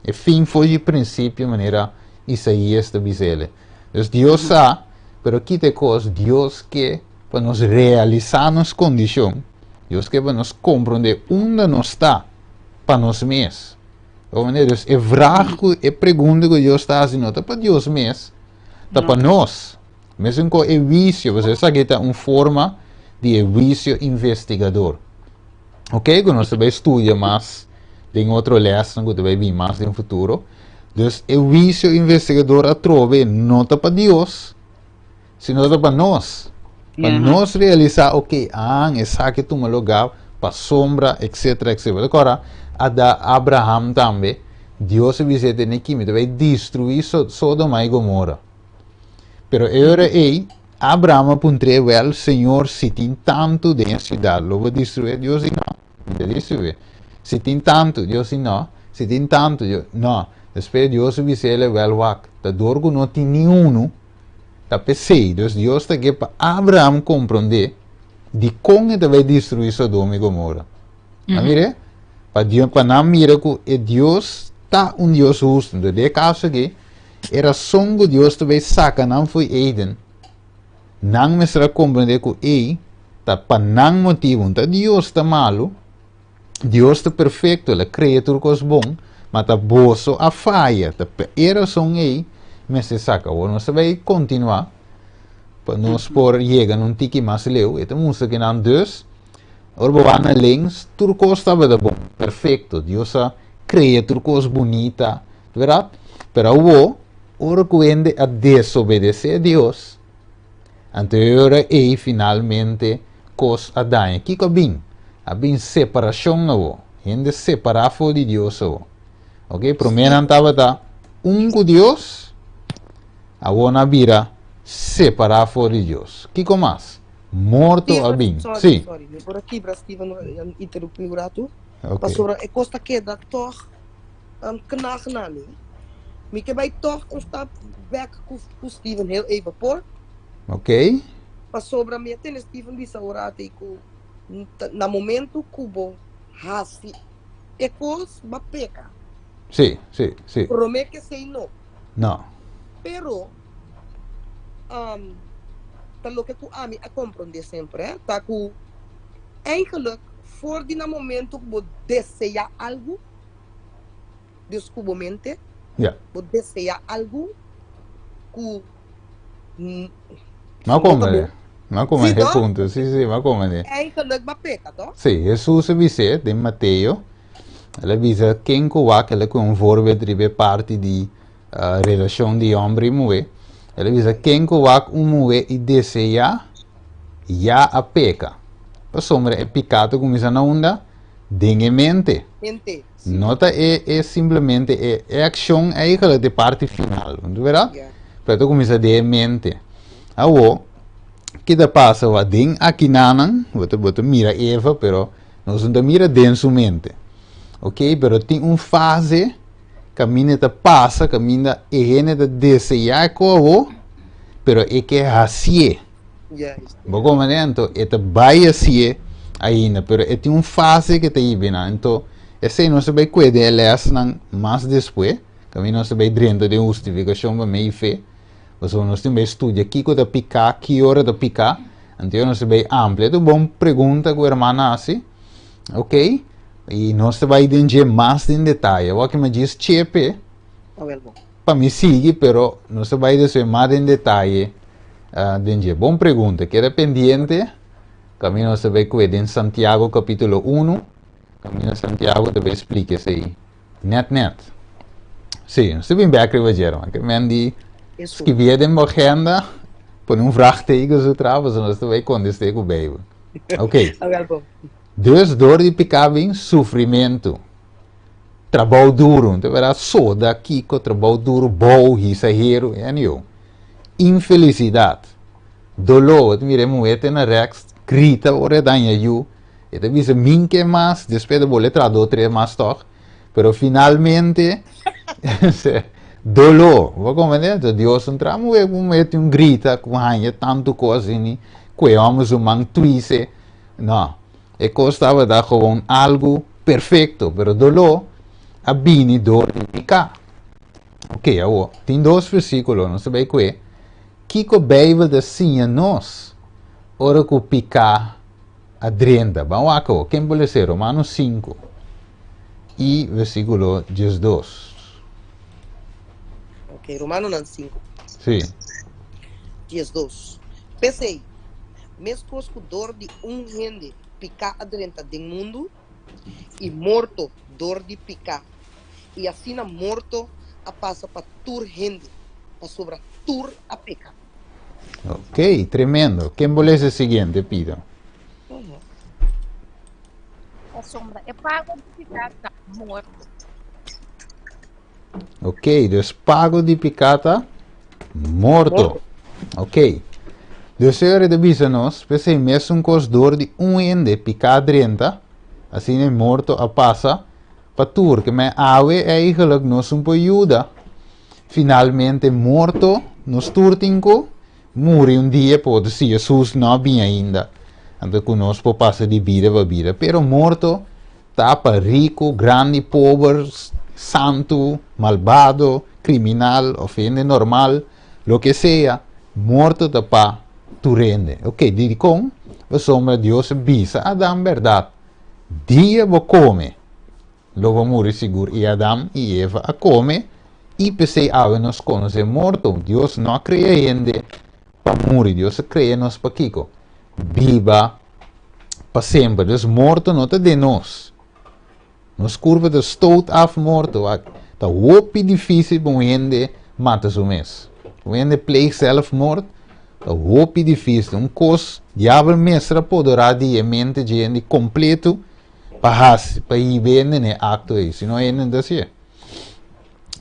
D: E fin for di prinsipio, manera Isaías ta bisa ele. Dus Dios sa, pero kita e kos, Dios ke pa nos realisá nos kondishon. Dios ke pa nos komprondé unda nos ta pa nos mes. Comprende? Dus e vraag ku e pregunta ku Dios ta hasi no ta pa Dios mes, ta pa nos. Mesun ku e huisio, pasobra esaki ta un forma di e huisio investigador. Ok, ku nos ta bai studia mas den otro lesnan ku ta bai bin mas den futuro. Dus e huisio investigador atrobe no ta pa Dios, sino ta pa nos. Pa nos realisá, ok, ah, esaki tuma lugá pa sombra, etcétera, etcétera. Rekòrda, Ada, Abraham tambe, Dios a bis'é tene ki mi ta bai destruí Sodoma i Gomora. Pero e ora ei, Abraham a puntr'é, Wèl, Señor, si tin tantu den e siudat, lo bo destruí? Dios di, No, mi ta destruí. Si tin tantu, Dios di, No. Si tin tantu, Dios, No. Despues Dios a bis'é, Wèl, wak, ta dor ku no tin ni unu, Ta p'esei, dus Dios ta ke pa Abraham komprondé dikon e ta bai destruí Sodoma i Gomora. A mir'é? Pa Dios, pa nan mira ku e Dios ta un Dios hustu. Entonces, den e kaso aki, e rason ku Dios ta bai saka nan fo'i Eden, nan mester a komprondé ku ei ta pa nan motibu. No ta Dios ta malu, Dios ta perfecto, el a crea tur cos bon, ma ta boso a faya, ta pa e razon ei mester saca. Awor nos ta bay continua pa nos por yega na un tiki mas leu. E ta mustra ki nan dus, ora bo wak na links, tur cos tabata bon, perfecto, Dios a crea tur cos bunita, verdad? Pero awor, ora cu hende a desobedece Dios, Anto e ora ei finalmente kos a daña. Kiko a bin? A bin separashon awo. Hende separá for di Dios awo. Ok, promé nan tabata un ku Dios, awo nan a bira separá for di Dios. Kiko mas? Morto a
B: Steven,
D: bin.
B: sorry,
D: Sí.
B: sorry. Mi por a kibra Steven, interrumpí un ratu.
D: Ok.
B: Pasobra e kos ta keda tòg knag na mi. Mi ke bai tòg un stap bèk ku Steven heel even, por?
D: Ok.
B: Pasobra mi a tende Steven bisa ora atei ku na momento ku bo hasi e kos, bo a peka.
D: Sí, sí, sí.
B: Promé ke esei no.
D: No.
B: Pero, ta loke ku ami a komprondé semper, eh, ta ku eigenlijk for di na momento ku bo deseá algu, Dus ku bo mente, bo desea algu ku
D: Ma
B: no ta
D: komprende.
B: bon.
D: Ma
B: Sí,
D: komprende e
B: toch?
D: punto. Sí, sí, ma komprende.
B: Eigenlijk ba peka, toch?
D: Sí, Hesus a bis'é den Mateo, el a bisa ken ku wak, el a kohe un voorbeeld riba e parti di relashon di hòmber i muhé. El a bisa ken ku wak un muhé i deseá, ya a peka. Pasobra e piká ta kuminsá na unda? Den e mente.
B: Mente. Sí.
D: No ta e, e simplemente e, e accion eigenlijk de parte final, verdad?
B: Ja.
D: Pero ta cuminsa den e mente. Awo, ki ta pasa wa den akinanan, bo ta, bo ta mira Eva, pero nos no ta mira den su mente. Ok, pero tin un fase caminda ta pasa, caminda e hende ta desea e ko awo, pero e ke hacié.
B: Juist.
D: Bo comprende? Anto e ta bai hacié ainda, pero e tin un fase ke ta hibi nan. Anto esei nos ta bai kue den e lesnan mas despues, kaminda nos ta bai drenta den hustifikashon pa medio fe, pasobra nos tin bai studia kiko ta piká, ki ora ta piká, anto nos ta bai amplia. E ta un bon pregunta ku hermana hasi, ok, i nos ta bai den dje mas den detaye. Awor ki mi a djis chepe pa mi sigui, pero nos ta bai despues mas den detaye. Den dje. Bon pregunta. Keda pendiente. Camino nos ta bay kue den Santiago capítulo 1. Camino Santiago ta bay splika esei net net. Sí, nos ta bin bek riba dje, herman. Ke men di skibie den bo agenda, pone un vraagteken zo tra, pasobra nos ta bay kontest'é ku Bijbel. Ok. Dus dor di piká bin sufrimentu. Trabou duru, ta bera soda, kiko, trabou duru, bou, hisa heru, anywho. Infelisidat, doló, bo ta mira e muhé te na rèks grita ora e daña yu, e ta bisa min ke mas, despues ta bole traha dos tres mas tòg, pero finalmente Doló. Bo comprende? Anto Dios no traha muhé ku mete un grita ku haña tantu kos asini ku e hòmber su man twise. No. E kos tabata gewoon algu perfekto, pero doló a bini dor di piká. Ok, awor, tin dos versíkulo, nos ta bai kue. Kiko Beibel ta siña nos ora ku piká a drenta? Ban wak awor, ken por lesa? Romanos 5 i versíkulo 12.
B: Ok, Romanonan 5.
D: Sí.
B: 12. P'esei, meskos ku dor di un hende piká a drenta den mundu, i morto dor di piká, i asina morto a pasa pa tur hende, pasobra tur a peka.
D: Ok, tremendo. Ken bo lesa e siguiente, pido?
G: Pasobra e pago di piká ta morto.
D: Ok, dus pago di piká ta morto. Ok. Dus Señor ta bisa nos, p'esei mesun kos dor di un hende piká drenta, asina e morto a pasa pa tur. Ke men awe eigenlijk nos un por yuda. Finalmente morto nos tur tin ku muri un dia por si Jesus no a bin ainda. Anto ku nos por pasa di bida pa bida. Pero morto ta pa riku, grandi, pober, santu, malbado, kriminal òf hende normal, loke sea, morto ta pa tur hende. Ok, dikon? Pasobra Dios a bisa Adam bèrdat, Dia bo kome, lo bo muri sigur. I Adam i Eva a kome, i p'esei awe nos konosé morto. Dios no a krea hende pa muri, Dios a krea nos pa kiko? Biba pa semper. Dus morto no ta den nos. Nos kurpa ta stoot af morto. Ta hopi difísil pa un hende mata su mes. Un hende pleeg zelfmoord, ta hopi difísil. Un kos diabel mester a podorá di e mente dje hende kompleto pa hasi, pa hiba hende na e akto ei. Si no hende no ta hasié.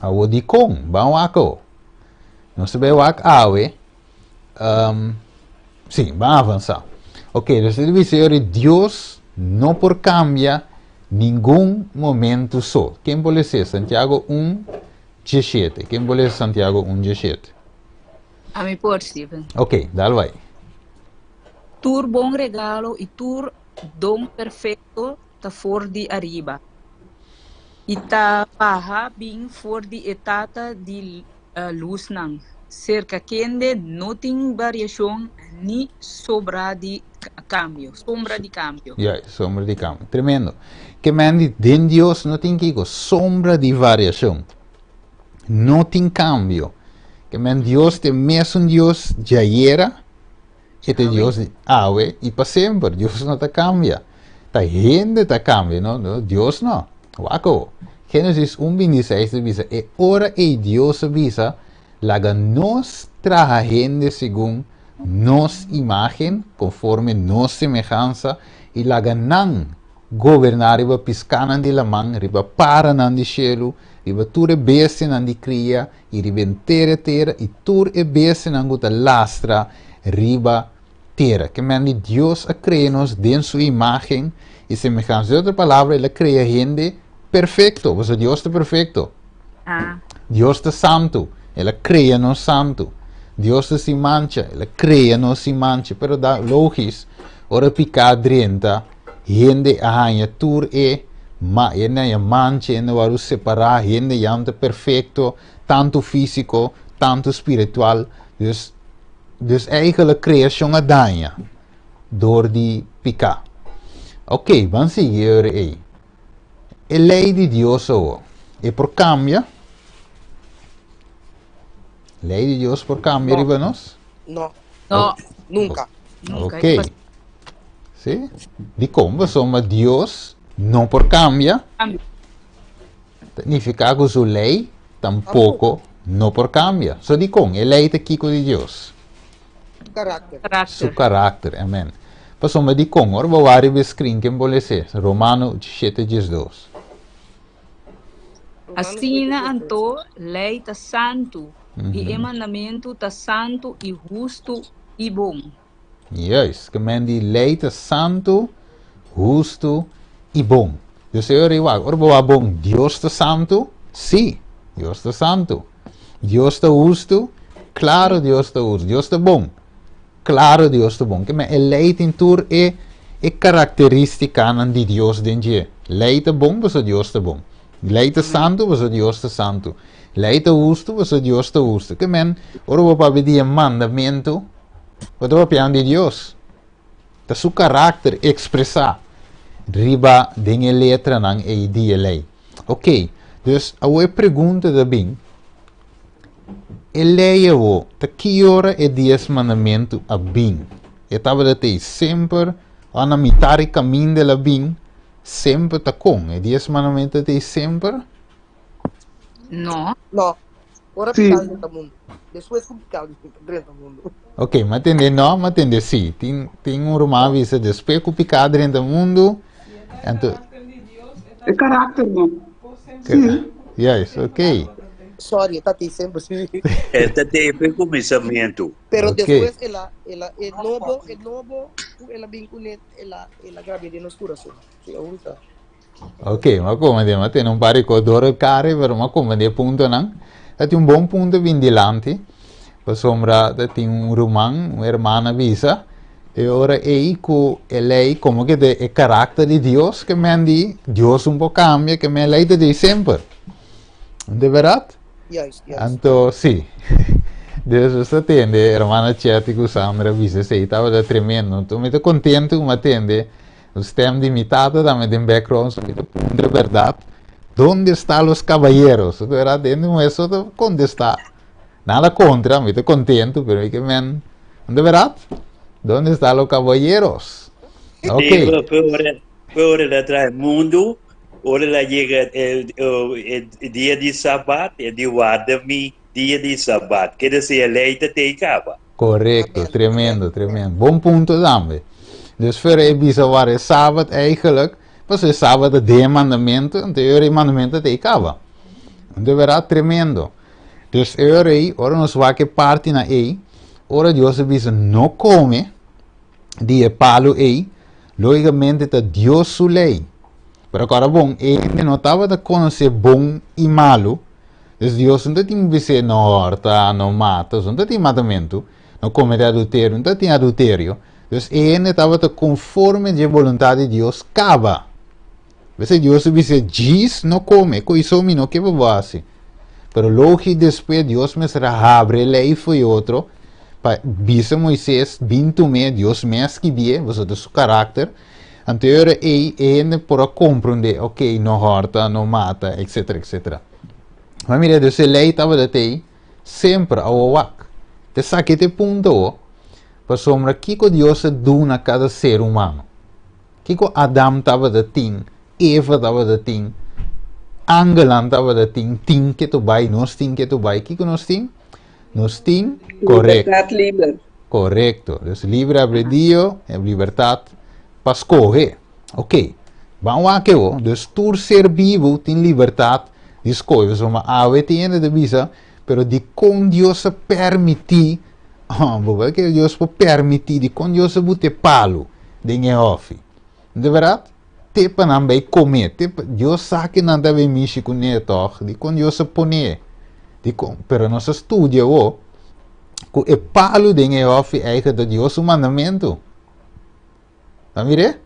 D: Awor dikon? Ban wak awo. Nos ta bai wak awe. Um, sí, ban avansa. Ok, dus e bisa yori Dios no por cambia ningun momento so. Ken por lese? Santiago 1, 17. Ken por lese Santiago 1, 17?
A: A mi por, Steven.
D: Ok, dal bai.
A: Tur bon regalo i tur don perfecto ta for di ariba, i ta baha bin for di e Tata di lusnan, serka kende no tin variashon ni sobra di kambio, sombra di kambio.
D: Ja, sombra di kambio. Tremendo. Ke men di den Dios no tin kiko? Sombra di variashon. No tin kambio. Ke men Dios ta e mesun Dios djayera, E ta Dios di awe i pa semper. Dios no ta kambia. Ta hende ta kambia, no, no Dios no. Wak awo. Génesis 1:26 ta bisa, E ora ei Dios a bisa, Laga nos traha hende segun nos imágen, konforme nos semehansa, i laga nan goberná riba piskánan di laman, riba paranan di shelu, riba tur e bestianan di kria, i riba henter e tera i tur e bestianan ku ta lastra riba tera. Ke men di Dios a krea nos den su imágen i semehansa. Den otro palabra, el a krea hende perfekto, pasobra Dios ta perfekto. Dios ta santu, el a krea nos santu. Dios ta sin mancha, el a krea nos sin mancha. Pero da logis, ora piká drenta, Hende a haña tur e ma hende a haña mancha, hende a wòrdu separá, hende ya no ta perfekto, tantu físiko, tantu spiritual. Dus, dus eigenlijk kreashon a daña dor di piká. Oké, ban sigui e ora ei. E lei di Dios awo, e por kambia? Lei di Dios por kambia
B: No.
D: riba nos?
B: No.
A: No.
B: Nunka.
A: Nunka.
D: Ok. Sí? Dikon? Pasobra Dios no por kambia.
A: Kambia.
D: Ta nifiká ku su lei tampoko no por kambia. So dikon? E lei ta kiko di Dios?
B: Karakter.
D: Su karakter, amen. Pasobra dikon? Ora bo wak riba e screen ken bo lese? Romano 7:12.
A: Asina anto, lei ta santu, i e mandamentu ta santu i hustu i bon.
D: Juist, ke men di lei ta santu, hustu i bon. Dus e ora i wak, ora bo wak bon, Dios ta santu? Sí, Dios ta santu. Dios ta hustu? Klaro Dios ta hustu. Dios ta bon? Klaro Dios ta bon. Ke men e lei tin tur e e karakteristikanan di Dios den dje. Lei ta bon pasobra Dios ta bon. Lei ta santu pasobra Dios ta santu. Lei ta hustu pasobra Dios ta hustu. Ke men ora bo papia di e mandamentu, bo ta papiando di Dios. Ta su karakter ekspresá riba den e letranan ei di e lei. Ok, dus awor e pregunta ta bin, E lei awor, ta ki ora e Dies Mandamentu a bin? E tabata t'ei semper, òf na mitar di kaminda el a bin? Semper ta kon? E Dies Mandamentu ta t'ei semper?
A: No.
B: No. Ora
E: Sí.
B: piká drenta mundu. Despues ku piká drenta mundu.
D: Ok, m'a tende no, m'a tende sí. Tin, tin un ruman a bisa despues ku piká drenta mundu, anto...
E: E karakter no. Sí.
D: Juist, ok.
B: Sorry, e ta tei semper sí.
H: E ta tei p'e kuminsamentu.
B: Pero
D: Ok.
B: despues el a, el a, e nobo, e nobo ku el a bin kuné, el a, el a grab'é den nos kurason. Sí, aun ta.
D: Ok, m'a komprendé. M'a tene un par di kos dor elkar, pero m'a komprendé e puntonan. Ta tin un bon punto bin dilanti, pasobra ta tin un ruman, un hermana bisa, e ora ei ku e lei komo ke ta e karakter di Dios ke men di Dios un por kambia, ke men lei ta di semper. De bèrdat?
B: Juist, juist.
D: Anto, sí. Dus nos ta tende hermana Chetty ku Sandra bisa esei, tabata tremendo. Anto mi ta kontento ku m'a tende Un stem di mi tata tambe den background so mi ta puntra berdad donde sta los caballeros so berdad den un eso ta contesta nada contra mi ta contento pero mi ke men de berdad donde sta los caballeros ok
H: Sí, pero ora la trae mundo, ora la llega el, el, el día di Sabbat, el di guarda mi día di Sabbat, que decir, el ley te te caba.
D: Correcto, tremendo, tremendo. Bon punto tambe. Dus verder e bisa waar e Sabbat eigenlijk, paso e Sabbat ta den mandamento, anto e ora e mandamento ta e caba. De verdad tremendo. Dus e ora ei, ora nos wak e parti na ei, ora Dios a bisa no come di e palo ei, logicamente ta Dios su ley. Pero acorda bon, e hende no tabata conoce bon y malo, Dus Dios no ta tin bis'é no hòrta, no mata, so no ta tin matamentu, no komete adulterio, no ta tin adulterio. Dus e hende tabata konforme dje boluntat di Dios kaba. P'esei Dios a bis'é, Djis no kome, ku iso mi no ke pa bo hasi. Pero logi despues Dios mester a habri e lei for e otro pa bisa Moises, Bin tum'é, Dios mes skibié, pasobra ta su karakter. Anto e ora ei e hende por a komprondé, ok, no hòrta, no mata, etsetera, etsetera. Ma mira, dus e lei tabata tei semper awo wak. Te saki te punto awo, pasobra kiko Dios a duna kada ser humano? Kiko Adam tabata tin, Eva tabata tin, angelnan tabata tin, tin ke to bai, nos tin ke to bai, kiko nos tin? Nos tin, korekto.
A: Libertat liber.
D: Korekto. Dus libre albedrio, libertat pa skohe. Ok, ban wak e bo. Dus tur ser bibu tin libertat di skohe. Pasobra awe tin hende ta bisa, pero dikon Dios a permití, bo wak ke Dios por permití, dikon Dios a buta e palu den e hòfi? De bèrdat? Te pa nan bai kome, te pa, Dios sa ke nan ta bai mishi kuné tòg, dikon Dios a pon'é? Dikon? Pero nos a studia awor ku e palu den e hòfi eigen ta Dios su mandamentu. Ta mir'é?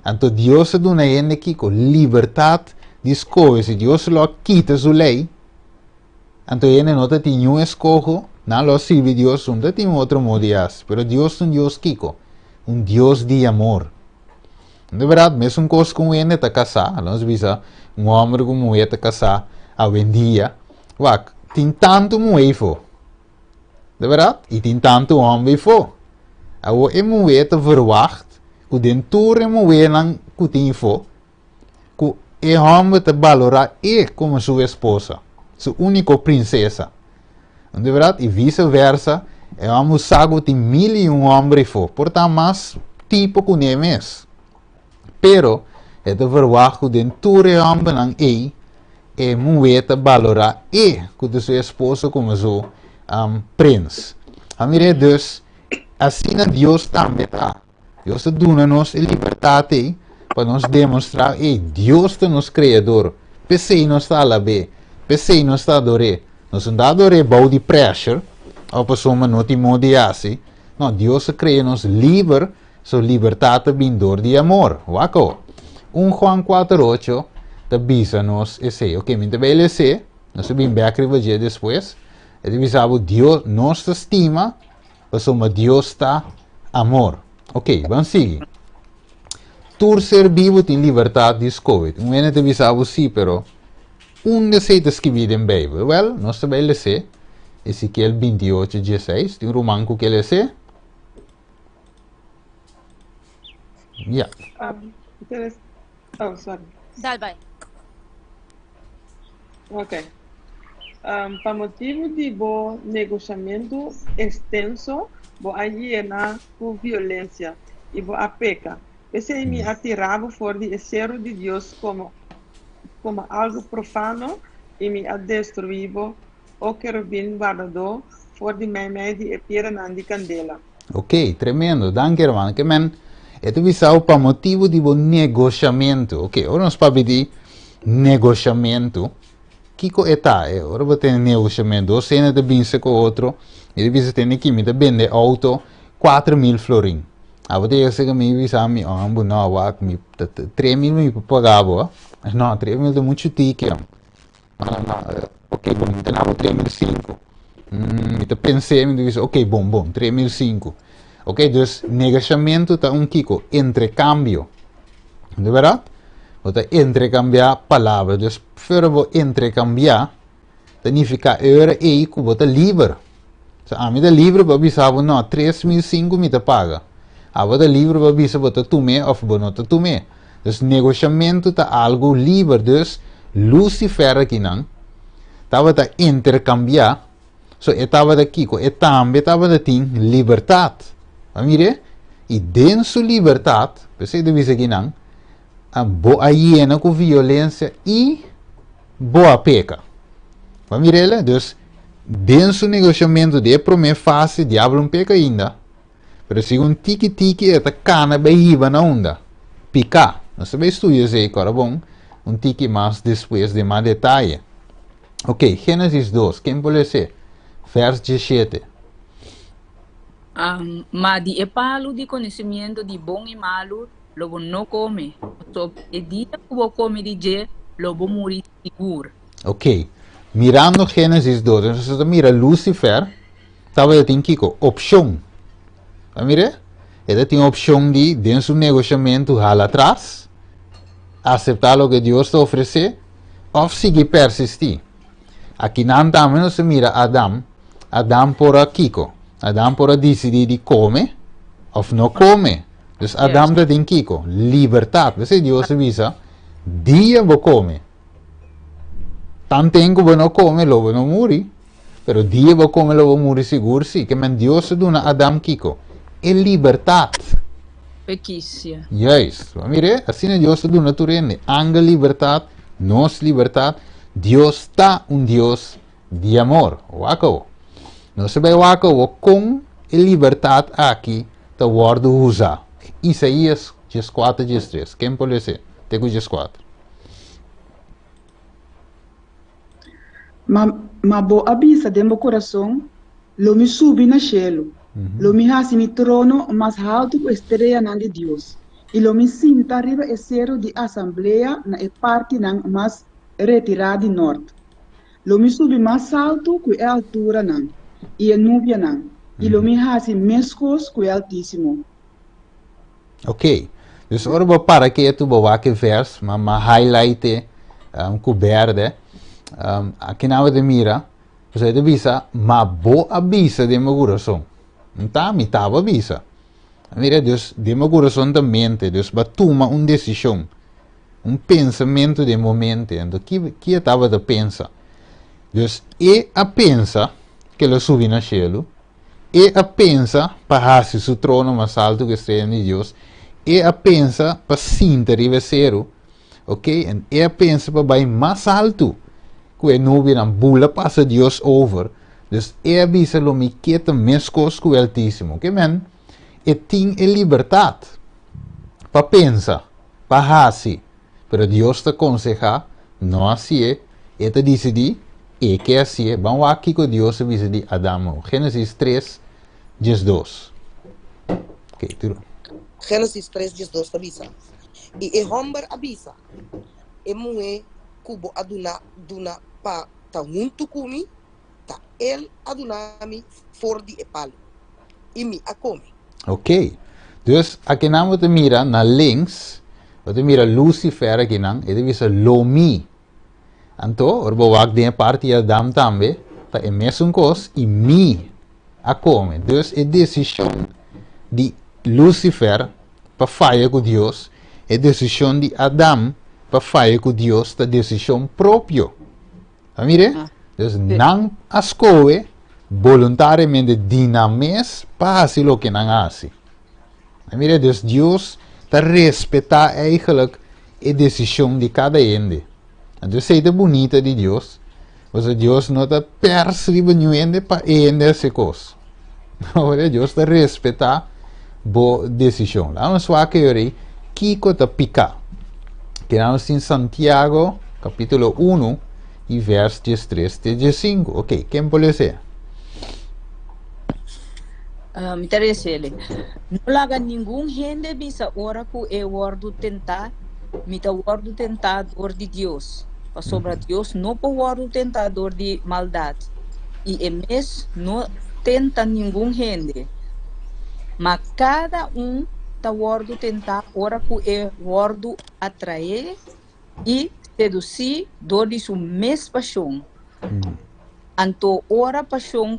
D: Anto Dios a duna hende kiko? Libertat di skohe. Si Dios lo a kita su lei, anto hende no ta tin niun eskoho, nan lo a sirbi Dios, no ta tin un otro modo di hasi. Pero Dios ta un Dios kiko? Un Dios di amor. De berdad, mesun kos ku un hende ta kasá, nos bisa un hòmber ku un muhé ta kasá awendia, wak, tin tantu muhé ifo. De berdad, i tin tantu hòmber ifo. Awor e muhé ta verwagt ku den tur e muhénan ku tin ifo, ku e hòmber ta balorá e komo su esposa, su úniko prinsesa. De berdad, i vise versa, e hòmber sa ku tin mil i un hòmber ifo, por ta mas tipo kuné mes. Pero, e ta verwagt ku den tur e hòmbernan ei, e muhé ta balorá e ku ta su esposo komo su prins. A mir'é dus, asina Dios tambe ta. Dios ta duna nos e libertat ei pa nos demostrá, ei, Dios ta nos Kreador, p'esei nos ta alab'é, p'esei nos ta ador'é. Nos no ta ador'é bou di pressure òf pasobra no tin moda di hasi. No, Dios a krea nos liber, so libertat ta bin dor di amor. Wak awo. Un Juan kuater ocho ta bisa nos esei. Oke, mi ta bai les'é, nos ta bin bèk riba dje despues. E ta bisa bo, Dios, nos ta stima pasobra Dios ta amor. Oke, ban sigui. Tur ser bibu tin libertat di skohe. Un hende ta bisa bo sí, pero unda esei ta skibí den Beibel? Wèl, nos ta bai les'é Ezekiel 28, 16. Tin un ruman ku ke les'é? Ya.
F: Um, interes- oh, sorry.
G: Dal bai.
F: Ok. Um, pa motibu di bo negoshamentu ekstenso, bo a yena ku violensia i bo a peka. P'esei mi a tira bo for di e seru di Dios komo komo algu profano i mi a destruí bo, o kerubin wardadó, for di meimei di e piedраnan di kandela.
D: Ok, tremendo. Danki hermano. Ke men, e ta bisao pa motibu di bo negoshamentu. Ok, ora nos papia di negoshamentu, kiko e ta? E ora bo tene negoshamentu, dos hende ta binse ku otro, i ta bisa tene ki mi ta bende outo 4000 florin. Abo ta yega serka mi i bisa mi, oh, ambu no, wak, mi ta 3000 mi por paga bo. No, 3000 ta muchu tiki. No, no, no, ok, bon, mi ta na bo 3005. Mm, mi ta pensé, mi ta bisa, ok, bon, bon, 3005. Ok, dus negashamentu ta un kiko, entrecambio. De verdad? Bo ta entrecambiá palabra. Dus, fuera bo entrecambiá, ta nifiká e ora ei ku bo ta liber. So, ami ta liber pa bisa bo, no, 3005 mi ta paga. Abo ta liber pa bisa bo ta tum'é òf bo no ta tum'é. Dus negoshamentu ta algu liber. Dus Lucifer akinan tabata interkambiá, so e tabata kiko? E tambe tabata tin libertat. A mir'é? I den su libertat, p'esei ta bisa akinan, bo a yena ku violensia i bo a peka. Bo a mira el? Dus, den su negoshamentu di e promé fase, diablo no peka ainda. Pero segun tiki tiki e ta kana bai hiba na unda? Piká. Nos ta bai studia esei kora bon un tiki mas despues den mas detaye. Ok, Génesis 2, ken por les'é? Vers 17.
A: Um, ma di e palu di konosimiento di bon i malu lo bo no kome, pasobra e dia ku bo kome di dje, lo bo muri sigur.
D: Ok, mirando Génesis 2, nos ta mira Lucifer tabata tin kiko? Opshon. A mir'é? E ta tin opshon di den su negoshamentu hala atras, aseptá loke Dios ta ofresé, òf sigui persistí. Akinan tambe nos ta mira Adam. Adam por a kiko? Adam por a disidí di kome òf no kome. Dus Adam ta tin kiko? Libertat. P'esei Dios a bisa, Dia bo kome. Tanten ku bo no kome, lo bo no muri. Pero dia bo kome, lo bo muri sigur si. Ke men Dios a duna Adam kiko? E libertat.
A: Pekisia.
D: Juist. Bo a mir'é? Asina Dios a duna tur hende. Angel libertat, nos libertat. Dios ta un Dios di amor. Wak awo. Nos a bai wak awo kon e libertat aki ta wòrdu usá. Isaías 14, 13. Ken por les'é? Te ku 14.
E: Ma, ma bo a bisa den bo kurason, Lo mi subi na shelu, lo mi hasi mi trono mas haltu ku e streanan di Dios, i lo mi sinta riba e seru di asamblea na e partinan mas retirá di nort. Lo mi subi mas haltu ku e alturanan i e nubianan, i lo mi hasi meskos ku e Altísimo.
D: Ok. Dus ora bo para ketu bo wak e vers, ma ma highlight e um, ku berde. Um, aki nan bo ta mira, pasobra e ta bisa, ma bo a bisa den bo kurason. Nta, mi taba bisa. Mira, dus den bo kurason ta mente, dus bo a tuma un desishon, un pensamentu den bo mente. Anto ki, ki e tabata pensa? Dus e a pensa ke lo subi na shelu, E a pensa pa hasi su trono mas altu ku e streanan di Dios. E a pensa pa sinta riba e seru. Ok, en e a pensa pa bai mas altu ku e nubianan, bula pasa Dios over. Dus e a bisa lo mi ke ta meskos ku e Altísimo. Ke men, e tin e libertat pa pensa, pa hasi. Pero Dios ta konsehá, no hasié. E ta disidí. E ke hasié. Ban wak kiko Dios a bisa di Adam. Génesis 3, 12. Ok, tiro.
B: Génesis 3, 12 ta bisa, I e hòmber a bisa e muhé ku bo a duna duna pa ta huntu ku mi, ta el a duna mi for di e palu, i mi a kome.
D: Ok. Dus akinan bo ta mira na links, bo ta mira Lucifer akinan, e ta bisa lo mi. Anto, ora bo wak den e parti di Adam tambe, ta e mesun kos, i mi a kome. Dus e desishon di Lucifer pa faya ku Dios, e desishon di Adam pa faya ku Dios ta desishon propio. A mire? Dus nan a skohe boluntariamente di nan mes pa hasi loke nan a hasi. A mire? Dus Dios ta respetá eigenlijk e desishon di kada hende. Anto esei ta bunita di Dios, pasobra Dios no ta pers riba niun hende pa e hende hasi kos. Ora Dios ta respetá bo desishon. Laga nos wak e ora ei kiko ta piká. Keda nos tin Santiago kapítulo 1 i vèrs 13 te 15. Ok, ken por lesa?
A: Mi ta resele. No laga ningun hende bisa ora ku e wòrdu tentá, Mi ta wòrdu tentá dor di Dios. Pasobra Dios no por wòrdu tentá dor di maldat, i e mes no tenta ningun hende. Ma kada un ta wòrdu tentá ora ku e wòrdu atraé i sedusí dor di su mes pashon. Anto ora pashon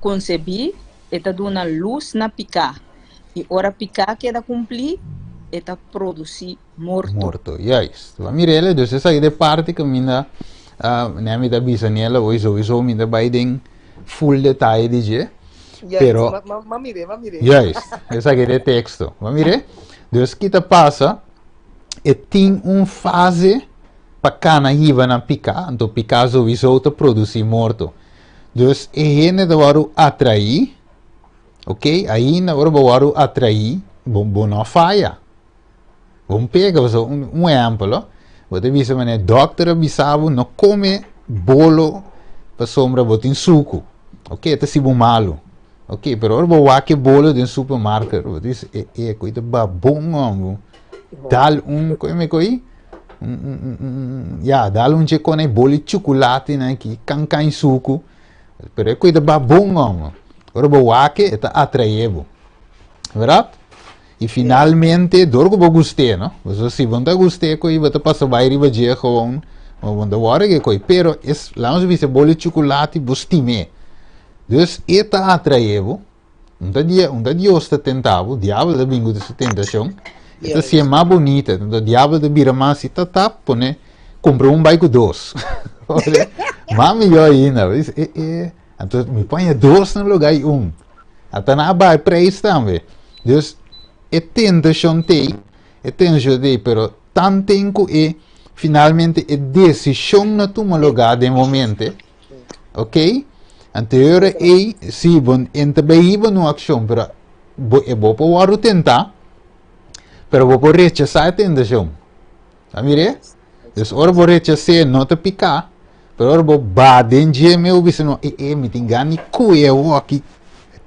A: konsebí, e ta duna lus na piká, i ora piká keda kumplí, e ta produsí morto.
D: Morto, juist. Bo a mira el, dus esaki ta e parti kaminda nè mi ta bisa Nela hoy sowieso mi ta bai den full detaye di dje. Pero,
B: Ma mir'é, ma mir'é.
D: Juist, esaki ta e teksto. Bo a mir'é? Dus ki ta pasa, e tin un fase pa kana hiba na piká, anto piká sowieso ta produsí morto. Dus e hende ta wòrdu atraí, ok, ainda ora bo wòrdu atraí, bo bo no a faya. Bo un pega, pasobra un un ehèmpel lo, bo ta bisa manera dòkter a bisa bo no kome bolo pasobra bo tin suku, ok, e ta hasi bo malu, ok, pero ora bo wak e bolo den supermarket, bo ta bisa e e koe ta babon homber, dal un koe mi koe ya dal un dje kone boli chukulati nan aki kan kan suku pero e koe ta babon homber ora bo wak e ta atrae bo verdad i finalmente dor ku bo gust'é no pasobra si bo no ta gust'é koe bo ta pasa bai riba dje gewoon bo no ta wòrdu ke koe pero es laga nos bisa boli chukulati bo stim'é dus e ta atrae bo. Un ta dia, un ta Dios ta tenta bo, diabel ta bin ku su tentashon. E ta siña mas bonita, entonces diabel ta bira mas si ta tap pone kumpra un bai ku dos. Mas mihó ainda, bo dice, e e, anto mi paña dos na lugá di un. Ata nan a baha e preis tambe. Dus e tentashon t'ei, e tentashon t'ei, pero tanten ku e finalmente e desishon no tuma lugá den momente, Ok? Anto e ora ei, si, bo en ta bay hiba nu accion, pero bo, e bo por wordo tentá, pero bo por rechasá e tentacion. Ta mir'é? Dus ora bo rechas'é, no ta picá, pero ora bo ba den dje meu bisa no, e, e, mi tin gana di cuye awoki,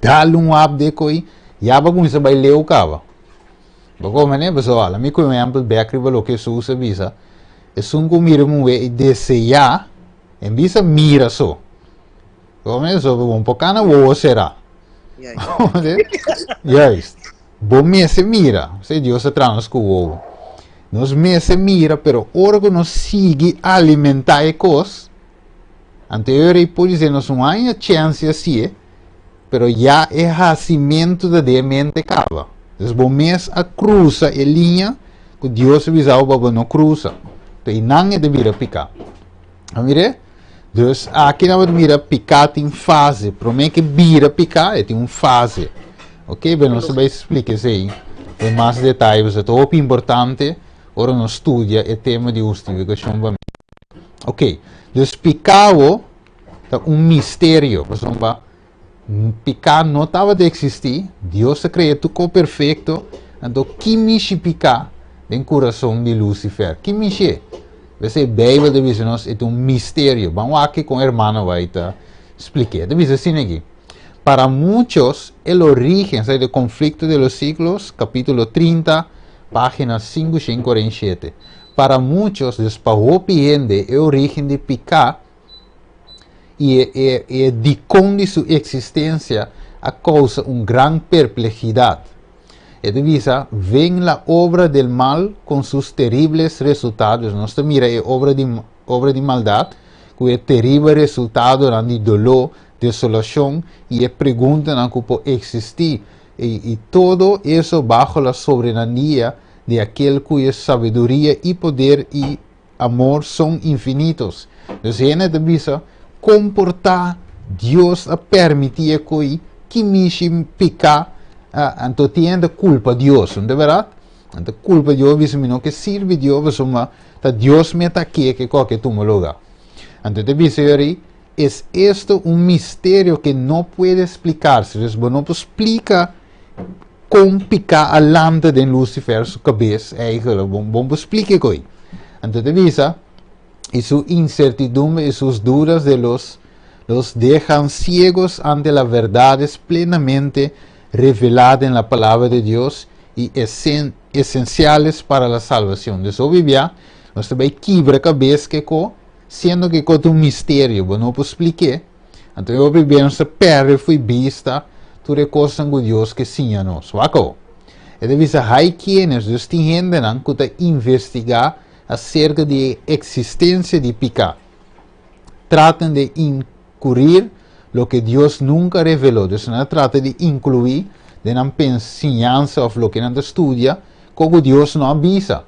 D: dal un wap de coi, ya bo a cuminsa bay leu caba. Bo come ne? Pasobra, ala mi cu un ehempel bek riba loke Jesus a bisa, esun cu mira muhé y deseá, En bisa mira so. Come so bo por cana wowo será. Juist. Bo mester mira. Se Dios a traha nos cu wowo. Nos mester mira, pero ora cu nos sigui alimenta e cos, anto e ora ei por dice nos un aña chance hacié, pero ya e hacimento ta den e mente caba. Dus bo mes a cruza e liña cu Dios a bisa bo pa bo no cruza. Enton einan e ta bira pica. A mir'é? Dus aki nan bo mira piká tin fase. Promé ke bira piká e tin un fase. Ok, pero nos ta bai splika esei den mas detaye pasobra ta hopi importante ora nos studia e tema di hustifikashon pa mi. Ok, dus piká awo ta un misterio pasobra piká no tabata eksistí, Dios a krea tur kos perfekto, anto ki mishi piká den kurason di Lucifer? Ki mishi? P'esei Beibel ta bisa nos e ta un misterio. Ban wak kon hermano White ta splik'é. E ta bisa asina aki, Para muchos el origen, esei ta Conflicto de los Siglos, capítulo 30, página 547. Para muchos, dus pa hopi hende, e origen di piká i e, e, e dikon di su eksistensia a kousa un gran perplejidat. E ta bisa, Ven la obra del mal con sus terribles resultados. Nos ta mira e obra di, obra di maldat ku e teribel resultadonan di doló, desolashon i e preguntanan ku por eksistí, i, i todo eso bajo la soberanía de aquel cuya sabiduría y poder y amor son infinitos. Dus hende ta bisa, Kon por ta Dios a permití e koi ki mishi piká? Anto tin hende ta kulpa Dios, no ta bèrdat? Nan ta kulpa Dios, bisa mi no ke sirbi Dios pasobra ta Dios mi a ta ke ke kòke tuma lugá. Anto ta bisa yori, Es esto un misterio ke no puede explicarse. Dus bo no por splika kon piká a lanta den Lucifer su kabes eigenlijk. Bo bo por splika e koi. Anto ta bisa, y su incertidumbre y sus dudas de los los dejan ciegos ante las verdades plenamente reveladas en la palabra de Dios y esen esenciales para la salvación. Dus hopi bia nos ta bai kibra kabes ke ko, siendo ke ko ta un misterio, bo no por splik'é. Anto e hopi bia nos ta perde fo'i bista tur e kosnan ku Dios ke siña nos. Wak awo. E ta bisa, Hay kienes, dus tin hendenan ku ta investigá aserka di e eksistensia di piká. Tratan de inkurir loke Dios nunka reveló. Dus nan a trata di inkluí den nan siñansa òf loke nan ta studia ko ku Dios no a bisa.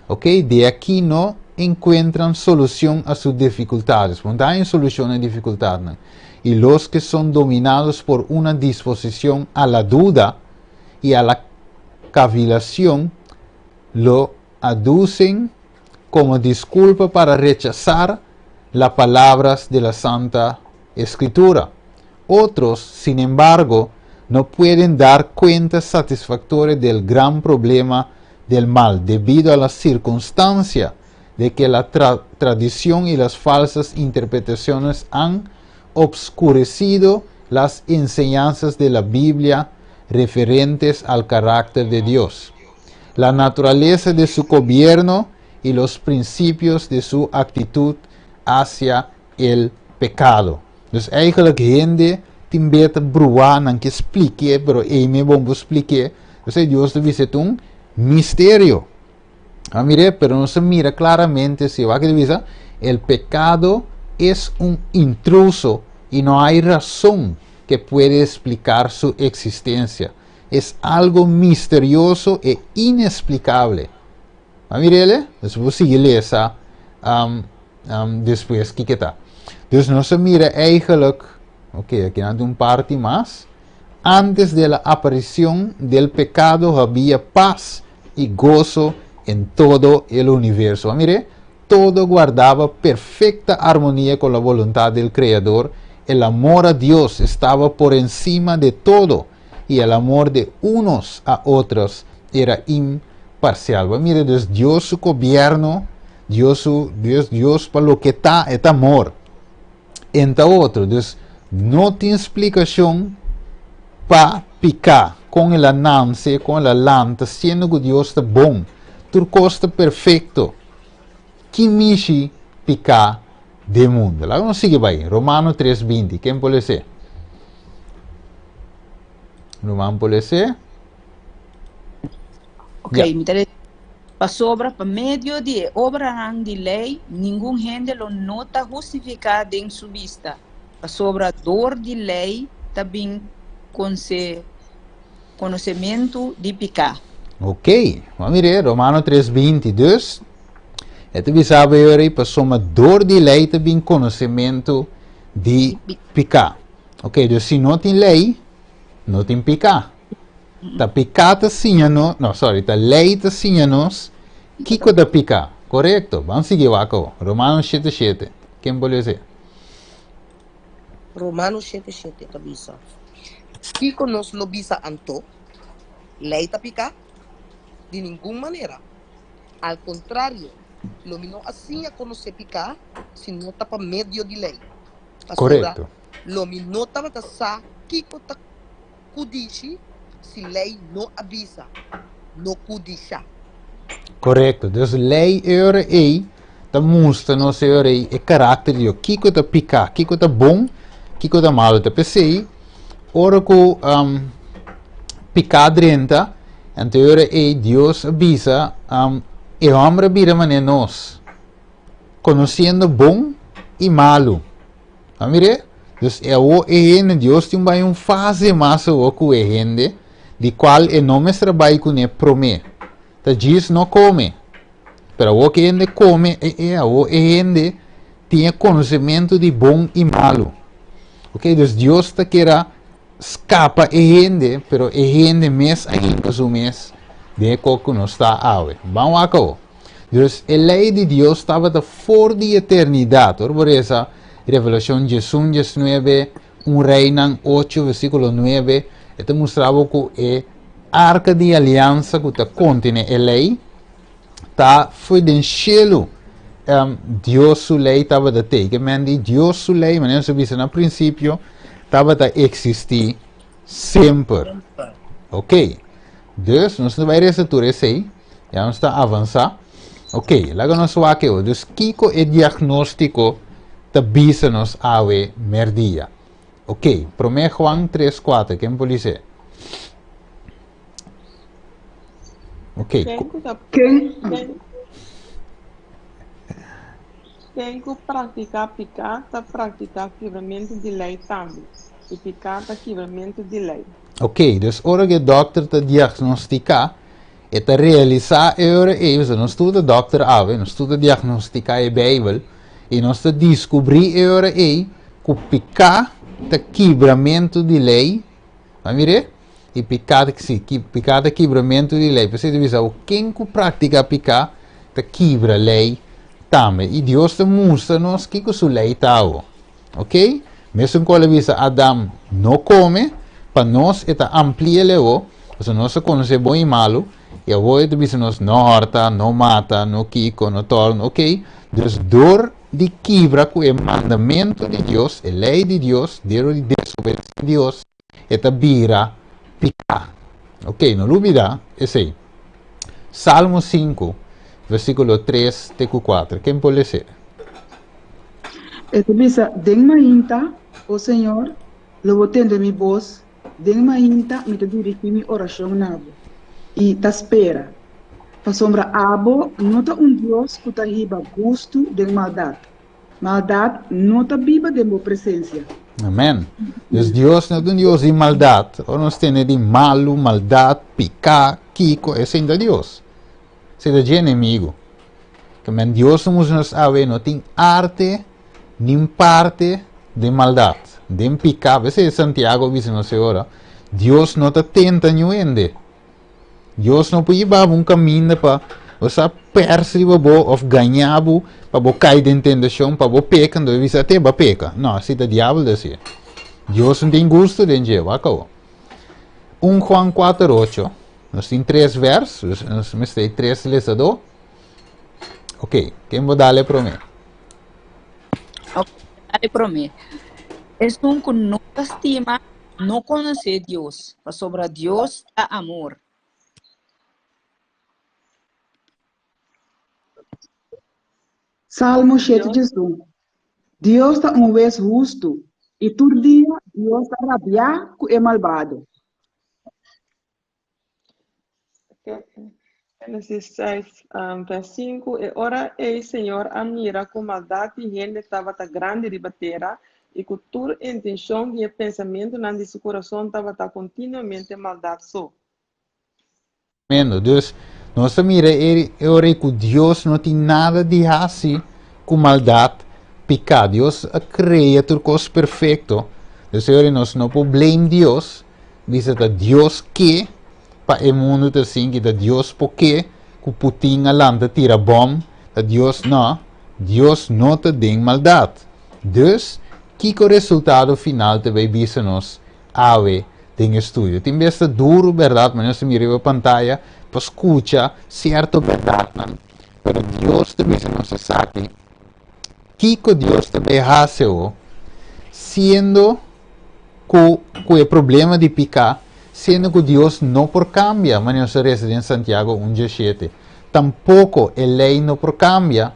D: Ok, de aki no enkuentran solushon a su difikultades. Bo no ta haña solushon na e difikultatnan. I los ke son dominados por una disposishon a la duda i a la kavilasion lo aducen como disculpa para rechazar la palabras de la Santa Escritura. Otros, sin embargo, no pueden dar cuenta satisfactoria del gran problema del mal debido a la circunstancia de que la tradición y las falsas interpretaciones han obscurecido las enseñanzas de la Biblia referentes al carácter de Dios, la naturaleza de su gobierno y los principios de su actitud hacia el pecado. Dus eigenlijk hende tin be ta bruá, nan ke splik'é, pero ei me bon por splik'é. P'esei Dios ta bisa e ta un misterio. A mir'é, pero nos ta mira claramente si, wak e ta bisa, el pecado es un intruso y no hay razón que puede explicar su existencia. Es algo misterioso e inexplicable. A mir'é? Nos por sigui lesa despues kiko ta. Dus nos a mira eigenlijk, ok, aki nan tin un parti mas. Antes de la aparición del pecado había paz y gozo en todo el universo. A mir'é? Todo guardaba perfecta armonía con la voluntad del Creador. El amor a Dios estaba por encima de todo y el amor de unos a otros era imparcial. Bo mira, dus Dios su gobierno, Dios su, Dios, Dios pa loke ta, e ta amor. Enta otro. Dus no tin splicacion pa pica con el a nance, con el a lanta, siendo cu Dios ta bon. Tur cos ta perfecto. Ki mishi pica den mundo? Laga nos sigui bai. Romano 3, 20. Ken por lese? Ruman por lese?
A: Ok, mi ta lesa. Pasobra pa medio di e obranan di lei ningun hende lo no ta hustifiká den su bista, pasobra dor di lei ta bin konosementu di piká.
D: Ok, bo a mir'é, Romano 3, 20. Dus, e ta bisa bo ei pasobra dor di lei ta bin konosementu di piká. Ok, dus si no tin lei, no tin piká. Ta piká ta siña nos, no, sorry, ta lei ta siña nos kiko ta piká. Korekto, ban sigui wak awo. Romano 7, 7. Ken por lesa?
B: Romano 7, 7 ta bisa, Kiko nos lo bisa anto? Lei ta piká? Di ningun manera! Al kontrario, Lo mi no a siña konosé piká si no ta pa medio di lei. Pasobra
D: Korekto.
B: lo mi no tabata sa kiko ta kudishi si lei no a bisa, No kudishá.
D: Korekto. Dus lei e ora ei ta mustra nos e ora ei e karakter di Dios. Kiko ta piká, kiko ta bon, kiko ta malu. Ta p'esei ora ku um, piká drenta, anto e ora ei Dios a bisa, um, e hòmber a bira manera nos, konosiendo bon i malu. A mir'é? Dus e awo e hende, Dios tin bai un fase mas awo ku e hende, di kual e no mester a bai kuné promé. Ta djis no kome. Pero awo ku e hende kome, e e awo e hende tin e konosementu di bon i malu. Ok, dus Dios ta kera skapa e hende, pero e hende mes a hinka su mes den e kos ku nos ta awe. Ban wak awo. Dus e lei di Dios tabata for di eternidat. Ora bo resa Revelashon 11, 19, 1 Reinan 8, versíkulo 9, e ta mustra bo ku e arka di aliansa ku ta kontené e lei ta for den shelu. Um, Dios su lei tabata tei. Ke men di Dios su lei, manera nos a bisa na prinsipio, tabata eksistí semper. Ok. Dus, nos no bai resa tur esei. Ya nos ta avansa. Ok, laga nos wak e Dus kiko e diagnóstiko ta bisa nos awe merdia? Ok, promé Juan 3, 4, ken por lise? Ok.
F: Ken ku ta
E: Ken?
F: ken ken ku praktiká piká ta praktiká kibramentu di lei tambe, i piká ta kibramentu di lei.
D: Ok, dus ora ku e dòkter ta diagnostiká, e ta realisá e ora ei, pasobra nos tur ta dòkter awe, nos tur ta diagnostiká e Beibel, i nos ta diskubrí e ora ei ku piká ta kibramentu di lei. Bo a mir'é? I piká ta, sí, piká ta kibramentu di lei. P'esei ta bisa bo, ken ku praktiká piká ta kibra lei tambe. I Dios ta mustra nos kiko su lei ta awo. Ok? Mesun ku el a bisa Adam no kome, pa nos e ta amplia el awo, pasobra nos a konosé bon i malu, i awor e ta bisa nos no hòrta, no mata, no kiko, no tòrna, ok? Dus dor di kibra ku e mandamentu di Dios, e lei di Dios, dor di desobedesé Dios, e ta bira piká. Ok, no lubida esei. Salmo 5, versíkulo 3 te ku 4. Ken por les'é?
E: E ta bisa, Den mainta, o Señor, lo bo tende mi bos, den mainta mi ta dirigí mi orashon na bo, i ta spera. Pasobra abo no ta un Dios ku ta hiba gustu den maldat, maldat no ta biba den bo presensia.
D: Amen. Dus Dios no ta un Dios di maldat. Ora nos tende di malu, maldat, piká, kiko, esei ta Dios. Esei ta dje enemigu. Ke men Dios ta mustra nos awe no tin arte nin parte den maldat, den piká. P'esei Santiago a bisa nos e ora, Dios no ta tenta niun hende. Dios no por yiba bo un kaminda pa bo sa pèrs riba bo òf gaña bo pa bo kai den tentashon, pa bo peka. Anto e bisa, Te, bo a peka. No, asina ta diabel ta hasié. Dios no tin gusto den dje. Wak awo. 1 Juan 4, 8. Nos tin tres vers, dus nos mester e tres lesadó. Ok, ken bo dale promé?
A: Ok, dale promé. Esun ku no ta stima no konosé Dios, pasobra Dios ta amor.
E: Salmo shete
F: Dios
E: djesun. Dios ta un hues hustu, i tur dia Dios ta rabiá ku e malbado.
F: Génesis 6, vers 5, E ora ei Señor a mira ku maldat di hende tabata grandi riba tera, i ku tur intenshon di e pensamentunan di su kurason tabata kontinuamente maldat so.
D: Tremendo. Dus, nos ta mira e ora ei ku Dios no tin nada di hasi ku maldat, piká. Dios a krea tur kos perfekto. Dus e ora ei nos no por blame Dios, bisa ta Dios ke pa e mundu ta sinki, ta Dios por ke ku Putin a lanta tira bòm, ta Dios, no. Dios no ta den maldat. Dus, kiko resultado final ta bai bisa nos awe den e studio. Tin bes ta duru, bèrdat, ma nos ta mira riba pantaya pa skucha sierto bèrdatnan. Pero Dios ta bisa nos esaki. Kiko Dios ta bay hasi awo? Siendo ku ku e problema di piká, siendo ku Dios no por kambia, manera nos a resa den Santiago un diashete, tampoko e lei no por kambia.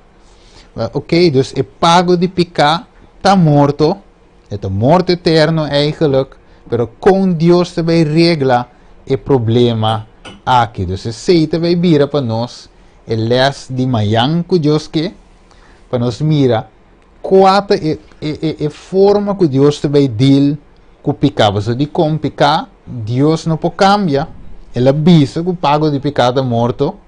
D: Ok, dus e pago di piká ta morto, e ta morto eterno eigenlijk, pero kon Dios ta bay regla e problema aki? Dus esei ta bay bira pa nos e les di mayan ku Dios ke pa nos mira kua ta e e e e forma ku Dios ta bay deal ku piká. Pasobra dikon piká Dios no por kambia, el a bisa ku pago di piká ta morto.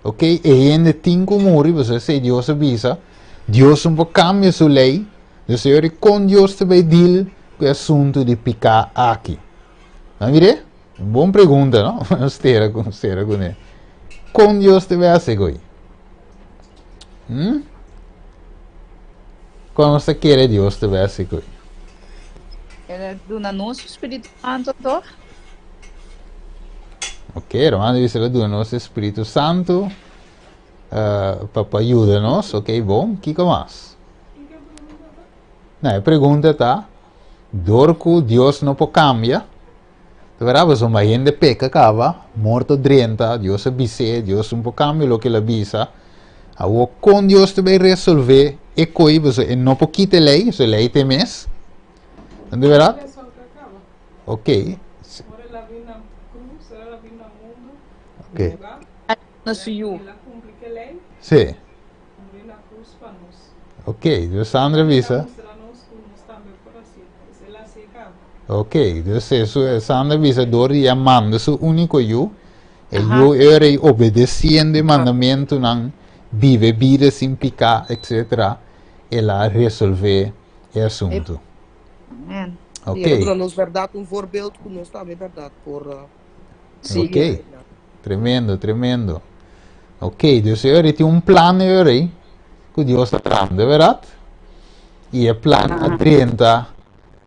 D: Ok, e hende tin ku muri, pasobra esei Dios a bisa. Dios no por kambia su lei. Dus e ora kon Dios ta bay deal ku e asuntu di piká aki? Nan mir'é? Un bon pregunta, no? Nos stera ku, stera kuné. Kon Dios ta bay hasi ko'i? Hm? Kon nos ta kere Dios ta bay hasi ko'i?
A: El a duna nos su Spiritu Santu anto?
D: Ok, Romano dice el a duna nos e Spiritu Santu uh, pa, pa yuda nos. Ok, bon. Kiko mas? Nou, e pregunta ta, dor ku Dios no por kambia, ta berdad pasobra hende peka kaba, morto drenta, Dios a bis'é, Dios no por kambia loke el a bisa. Awor, kon Dios ta bay resolve e koi, pasobra e no por kita e lei, pasobra e lei ta e mes. No ta berdad? Ok. Ok. Sí. Ok, dus Sandra bisa. Ok, dus eso, Sandra bisa door di a manda su único yu, e yu era y obedeciendo e mandamentonan, vive vida sin pica, etc. El a resolve e asunto.
A: Amen.
D: Ok.
B: Y el a duna nos verdad un voorbeeld cu nos tambe verdad por uh,
A: Sí.
D: Ok. Tremendo, tremendo. Ok, dus e ora tin un plan e ora ei ku Dios ta trahando, verdad? I e plan a drenta,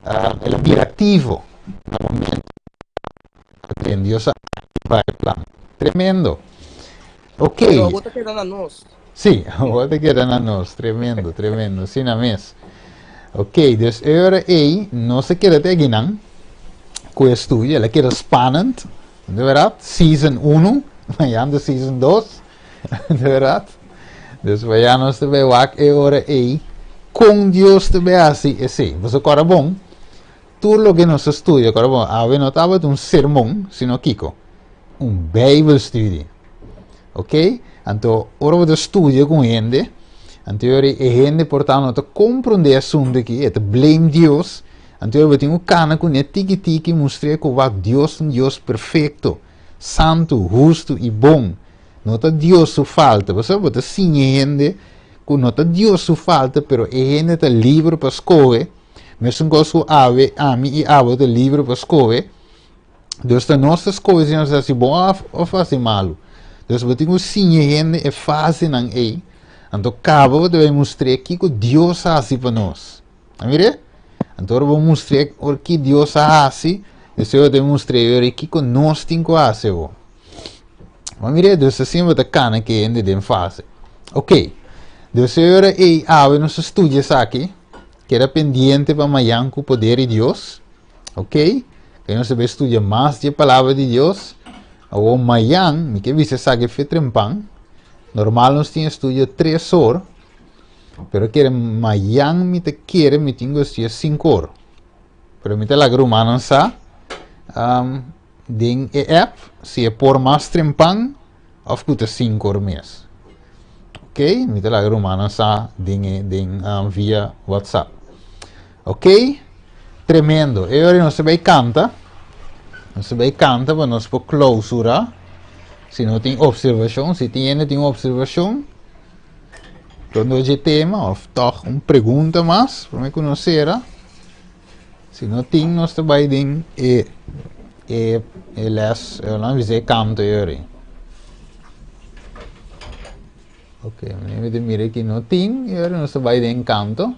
D: uh, el a bira aktivo na momento a Dios a aktiva e plan. Tremendo. Ok.
B: Pero awor ta keda na nos.
D: Sí, awor ta keda na nos. Tremendo, tremendo. Asina mes. Ok, dus e ora ei nos a keda te akinan ku e estudio. El a keda spannend. De verdad, season 1, mañana de season 2. De verdad. Dus mañana nos te bij wak e ora ei con Dios te bij hasi esei. Boso kora bon, tur loke nos a studia, kora bon, awe no tabata un sermon, sino kiko? Un Bijbelstudie. Ok? Anto, ora bo ta studia ku un hende, anto e ora e hende por ta no ta komprondé e asuntu aki, e ta blame Dios, anto e ora bo tin ku kana kuné tiki tiki mustr'é ku wak Dios ta un Dios perfekto, santu, hustu i bon. No ta Dios su falta. Pasobra bo ta siña e hende ku no ta Dios su falta, pero e hende ta liber pa skohe, mesun kos ku awe, ami i abo ta liber pa skohe. Dus ta nos ta skohe si nos hasi bon of, of hasi malu. Dus bo tin ku siña hende e fasenan ei. Anto kaba bo ta bai mustr'é kiko Dios a hasi pa nos. A mir'é? Anto ora bo mustr'é ora ki Dios a hasi, despues bo ta bai mustr'é ora kiko nos tin ku hasi awor. Bo a mir'é? Dus asina bo ta kana ku hende den fase. Ok. Dus e ora ei awe nos a studia esaki. Keda pendiente pa mayan ku poder di Dios. Ok, ke nos ta bai studia mas di e palabra di Dios. Awor mayan, mi ke bisa esaki fe trempan. Normal nos tin estudio tres or, pero kere mayan mi ta kere mi tin ku estudia sinku or. Pero mi ta laga rumannan sa um, den e app si e por mas trempan of ku ta sinku or mes. Ok, mi ta laga rumannan sa den e den um, via WhatsApp. Ok, tremendo. E ora nos ta bai canta. Nos ta bai canta pa nos por clausura. Si no tin observacion, si tin hende tin observacion, rond dje tema of toch un pregunta mas, prome ku nos sera. Si no tin, nos ta bai den e e e les, e nan bisa e canto e ora. Ok, mi ta mira ki no tin, e ora nos ta bai den canto.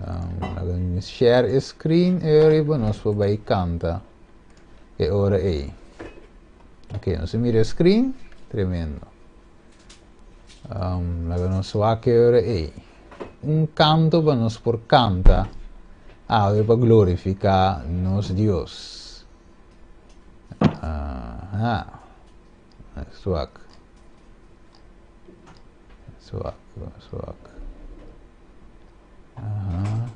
D: Um, share e screen e ora pa nos por bai canta e ora ei. Ok, nos mira e screen, tremendo. Laga nos wak e ora ei. Un kanto pa nos por kanta awe pa glorifiká nos Dios. Aha. Swak. Swak, swak. Aha.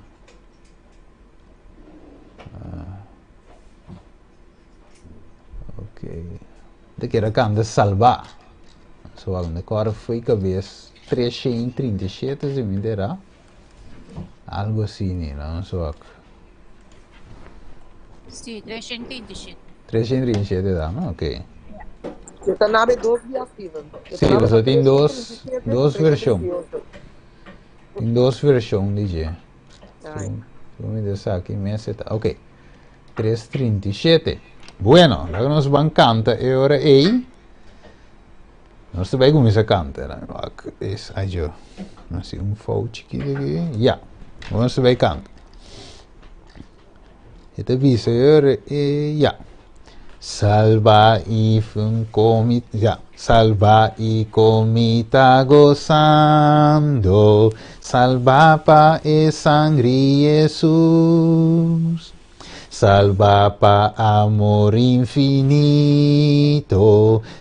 D: Ah. Ok. Te kera kanta salba. So wak, me kore foi kabes 337 si mi tera. Algo así, no? So wak.
G: Sí, 337.
D: 337 da, no? Ok.
B: Esta nave dos días, Steven.
D: Sí, so tin dos version. Tin dos version, DJ. So, mi desa aki meseta. Ok. 337. Bueno, laga nos ban kanta e ora ei. Nos ta bai kuminsá kanta. Wak, es ayo. Hasi un fout chikitu aki. Ya. Nos ta bai kanta. E ta bisa e ora ei, ya. Salba i komi, ya. Salba i komi ta gosando. Salba pa e sangri Jesus. Salba pa amor infinito,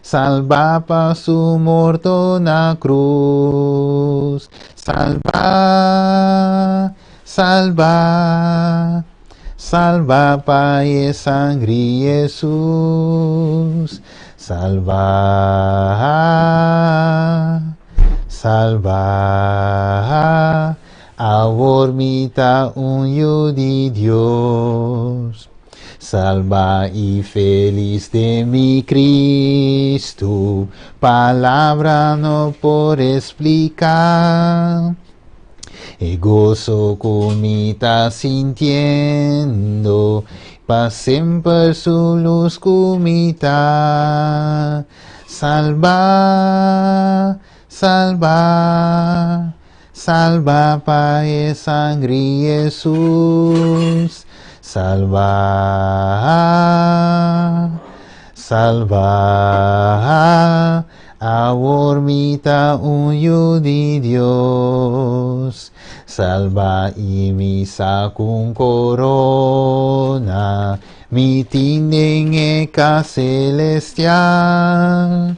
D: salba pa su morto na cruz. Salba, salba, salba pa e sangri Jesus. Salba, salba, awor mi ta un yu di Dios. Salba i felis den mi Cristo, palabra no por explica. E gozo cu mi ta sintiendo, pa semper su luz cu mi ta. Salba, salba, salba pa e sangri Jesus. Salba, salba, awor mi ta un yu di Dios. Salba i mi sa cu corona, mi tin den e cas celestial.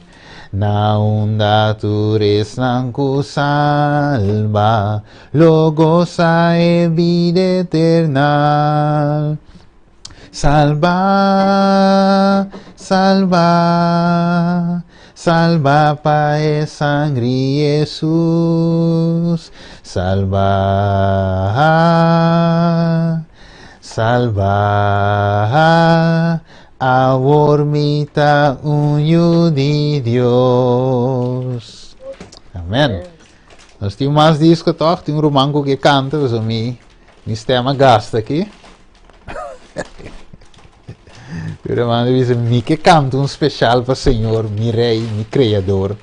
D: Na unda tur esnan cu salba, lo goza e bida eternal. Salba, salba, salba pa e sangri Jesus. Salba, salba, awor mi ta un yu di Dios. Amen. Nos tin mas disco toch? Tin un ruman ku ke kanta, so mi stem a gasta aki. Pero ruman dice, mi ke kanta un special pa Señor, mi Rey, mi Creador.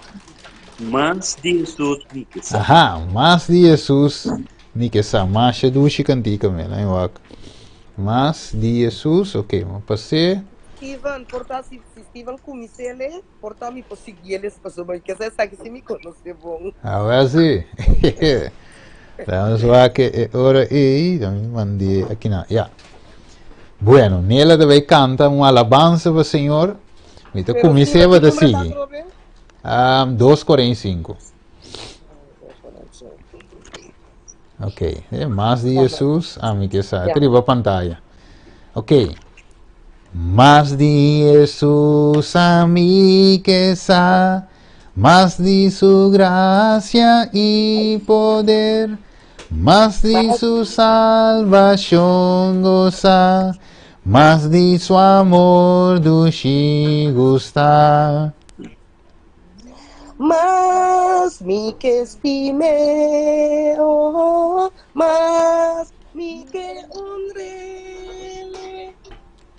H: Mas di Jesus mi ke sa.
D: Aha, mas di Jesus mi ke sa. Masha dushi kantika me, né, wak. Mas di Jesus, ok, ma pasé.
B: Steven, porta si Steven kumisele, porta mi por siguieles pasobra ke sa que si mi conoce bon.
D: A ver si. Vamos wak e ora ei, dan mandé aki na. Ja. Bueno, Nela ta bai kanta un alabansa pa Señor. Mi ta
B: Pero
D: kuminsé
B: Steven,
D: pa
B: ki
D: ta
B: numero ta
D: sigui.
B: atrobe?
D: 2:45. Ok, mas di Jesus, ami ke sa.
B: Ja.
D: Riba pantaya. Ok. Mas di Jesus, ami ke sa. Mas di su gracia i poder. Mas di su salvacion goza. Mas di su amor dushi gusta.
B: Mas mi ke stim'é, oh, mas mi ke honr'é,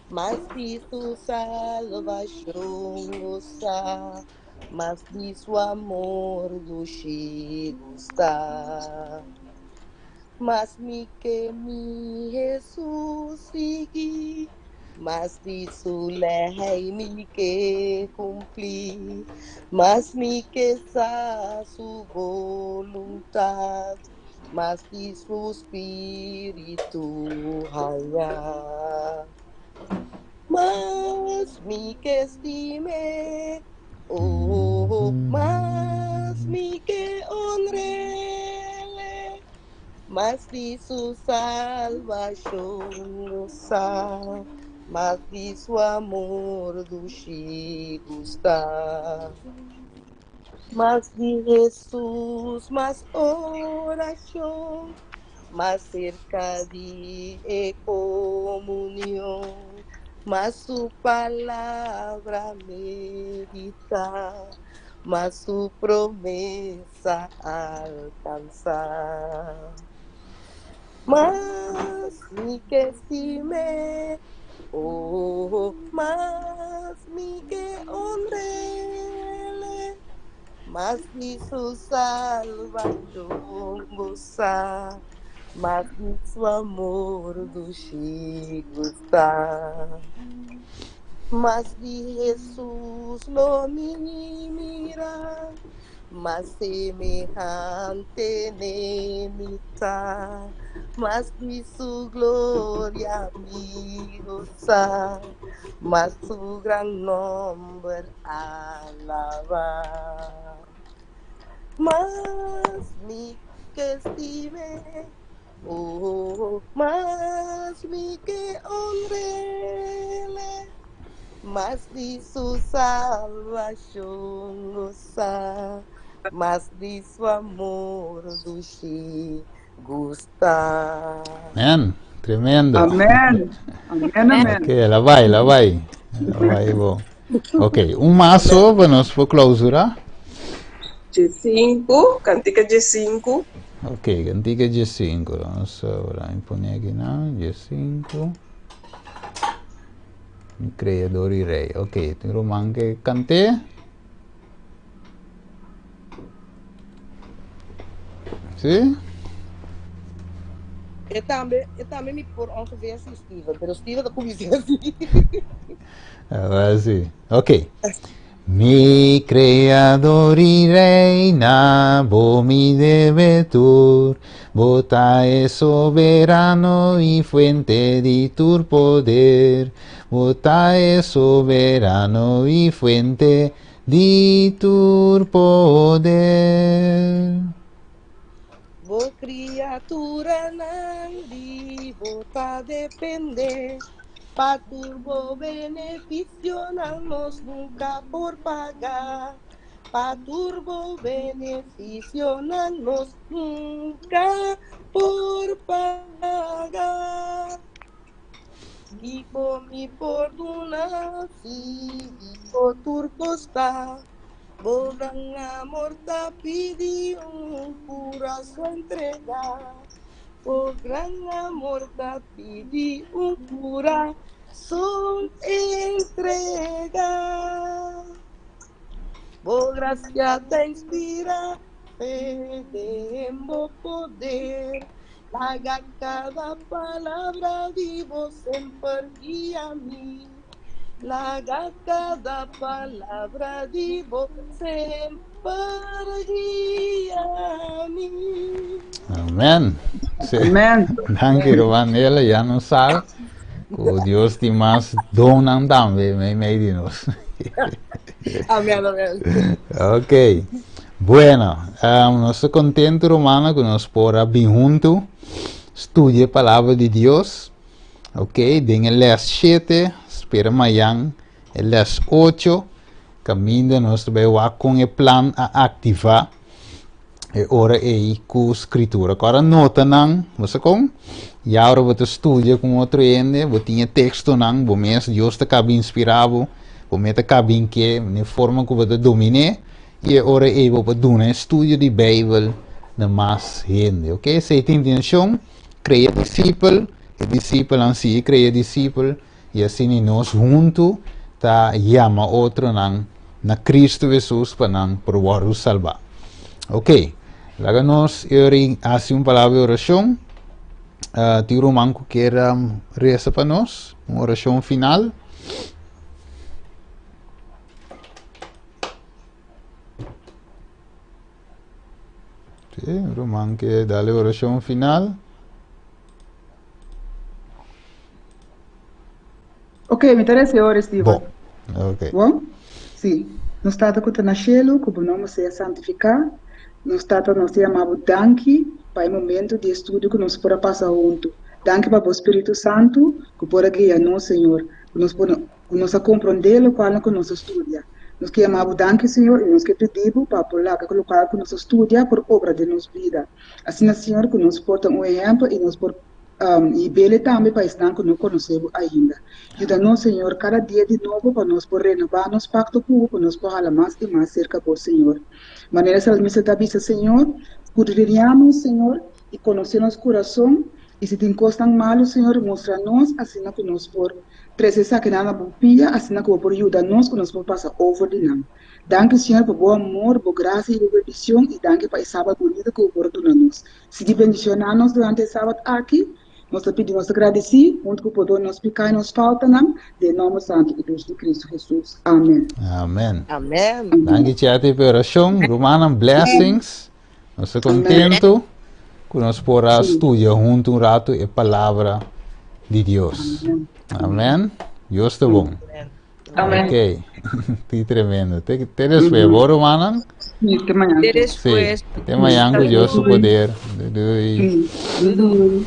B: mas di su salvacion goza, mas di su amor dushi gusta. Mas mi ke mi Jesus sigui. Mas di su lei mi ke kumpli, mas mi ke sa su boluntat, mas di su spiritu haña. Mas mi ke stim'é, oh, mas mi ke honr'é. Mas di su salvashon gosa, mas di su amor dushi gusta. Mas di Hesus, mas orashon, mas serka di e komunion, mas su palabra medita, mas su promesa. sa alkansá. Mas mi ke stim'é, oh, mas mi ke honr'é, mas di su salbashon gosá, mas di su amor dushi gustá. Mas di Hesus lo mi mira. Mas semehante ne mi ta, mas di su gloria mi gosa, mas su gran nomber alaba. Mas mi ke stim'é, oh, mas mi ke honr'é. Mas di su salvashon gosa, mas di su amor dushi gusta.
D: Amen. Tremendo.
E: Amen. Amen, amen.
D: Ok, la bai, la bai. La bai bo. Ok, un maso pa nos por clausura.
F: Dje sinku, kantika dje sinku.
D: Ok, kantika dje sinku. Nos a pone aki nan, dje sinku. Mi Creador y Rey. Ok, tin ruman ke kant'é? Sí?
B: E tambe, e tambe mi por ongeveer si Steven, pero Steven ta kuminsá así.
D: Ah, sí. Ok. Mi Creador y Rey, na bo mi debe tur, Bo ta e soberano y fuente di tur poder, Bo ta e soberano y fuente di tur poder.
B: Bo criaturanan di bo ta depende, pa tur bo beneficionan nos nunca por paga, pa tur bo beneficionan nos nunca por paga. Kiko mi por duna si di bo tur costa? Bo gran amor ta pidi un curason entrega. Bo gran amor ta pidi un curason entrega. Bo gracia ta inspira fe den bo poder. Laga cada palabra di bo semper guia mi. Laga cada palabra di bo semper guia mi.
D: Amen. Sí.
E: Amen.
D: Danki, Ruman Nela. Ya nos sabe ku Dios tin mas donnan tambe meimei di nos.
B: Amen, amen.
D: Ok. Bueno, um, nos ta contento, romano, ku nos por a bin huntu, studia e palabra di Dios. Ok, den e les 7, spera mayan e les 8, kaminda nos ta bai wak kon e plan a aktivá e ora ei ku skritura. Kora notanan, bo sa kon? Ya ora bo ta studia ku un otro hende, bo tin e tekstonan, bo mes Dios ta kaba inspirá bo, bo mes ta kaba inke na e forma ku bo ta dominé, i e ora ei bo por duna e studio di Beibel na mas hende. Ok, esei ta intenshon. Krea disipel, e disipelnan sigui krea disipel, i asina nos huntu ta yama otronan na Kristu Hesus pa nan por wòrdu salbá. Ok, laga nos hasi un palabra di orashon. Tin ruman ku kier resa pa nos? Un orashon final? Sí, un ruman ke dale orashon final.
E: Ok, mi ta resa e ora, Steven.
D: Bon, ok.
E: Bon? Sí. Nos Tata ku ta na shelu, ku bo nòmber sea santifiká. Nos Tata, nos ta yama bo danki pa e momento di estudio ku nos por a pasa huntu. Danki pa bo Spiritu Santu ku por a guia nos, Señor, ku nos por ku nos a komprondé lokualnan ku nos a studia. Nos ke yama bo danki, Señor, i nos ke pidi bo pa por laga ku lokual ku nos a studia por obra den nos bida. Asina, Señor, ku nos por ta un ehèmpel i nos por I bele tambe pa esnan ku no konosé bo ainda. Yuda nos, Señor, kada dia di nobo pa nos por renobá nos pakto ku bo, pa nos por hala mas i mas serka bo, Señor. Manera salmista ta bisa, Señor, skudriñá nos, Señor, i konosé nos kurason, i si tin kosnan malu, Señor, mustra nos asina ku nos por trese esakinan na bo pia, asina ku bo por yuda nos ku nos por pasa over di nan. Danki, Señor, pa bo amor, bo grasia i bo bendishon, i danki pa e sabat bunita ku bo por a duna nos. Sigui bendishoná nos durante e sabat aki. Nos ta pidi, nos ta gradisí, huntu ku por duna nos piká i nos faltanan, den nòmber santu i dushi di Kristu Hesus. Amen.
D: Amen.
B: Amen.
D: Danki Chetty pa e orashon. Rumannan blessings. Nos ta kontentu ku nos por a studia huntu un ratu e palabra di Dios. Amen. Dios ta bon.
E: Amen.
D: Ok. Ti tremendo. Te, te después, bo rumannan?
E: Sí, te mañana.
A: Te después.
D: Sí. Te mañana ku Dios su poder. Doei.
E: Sí. Doei.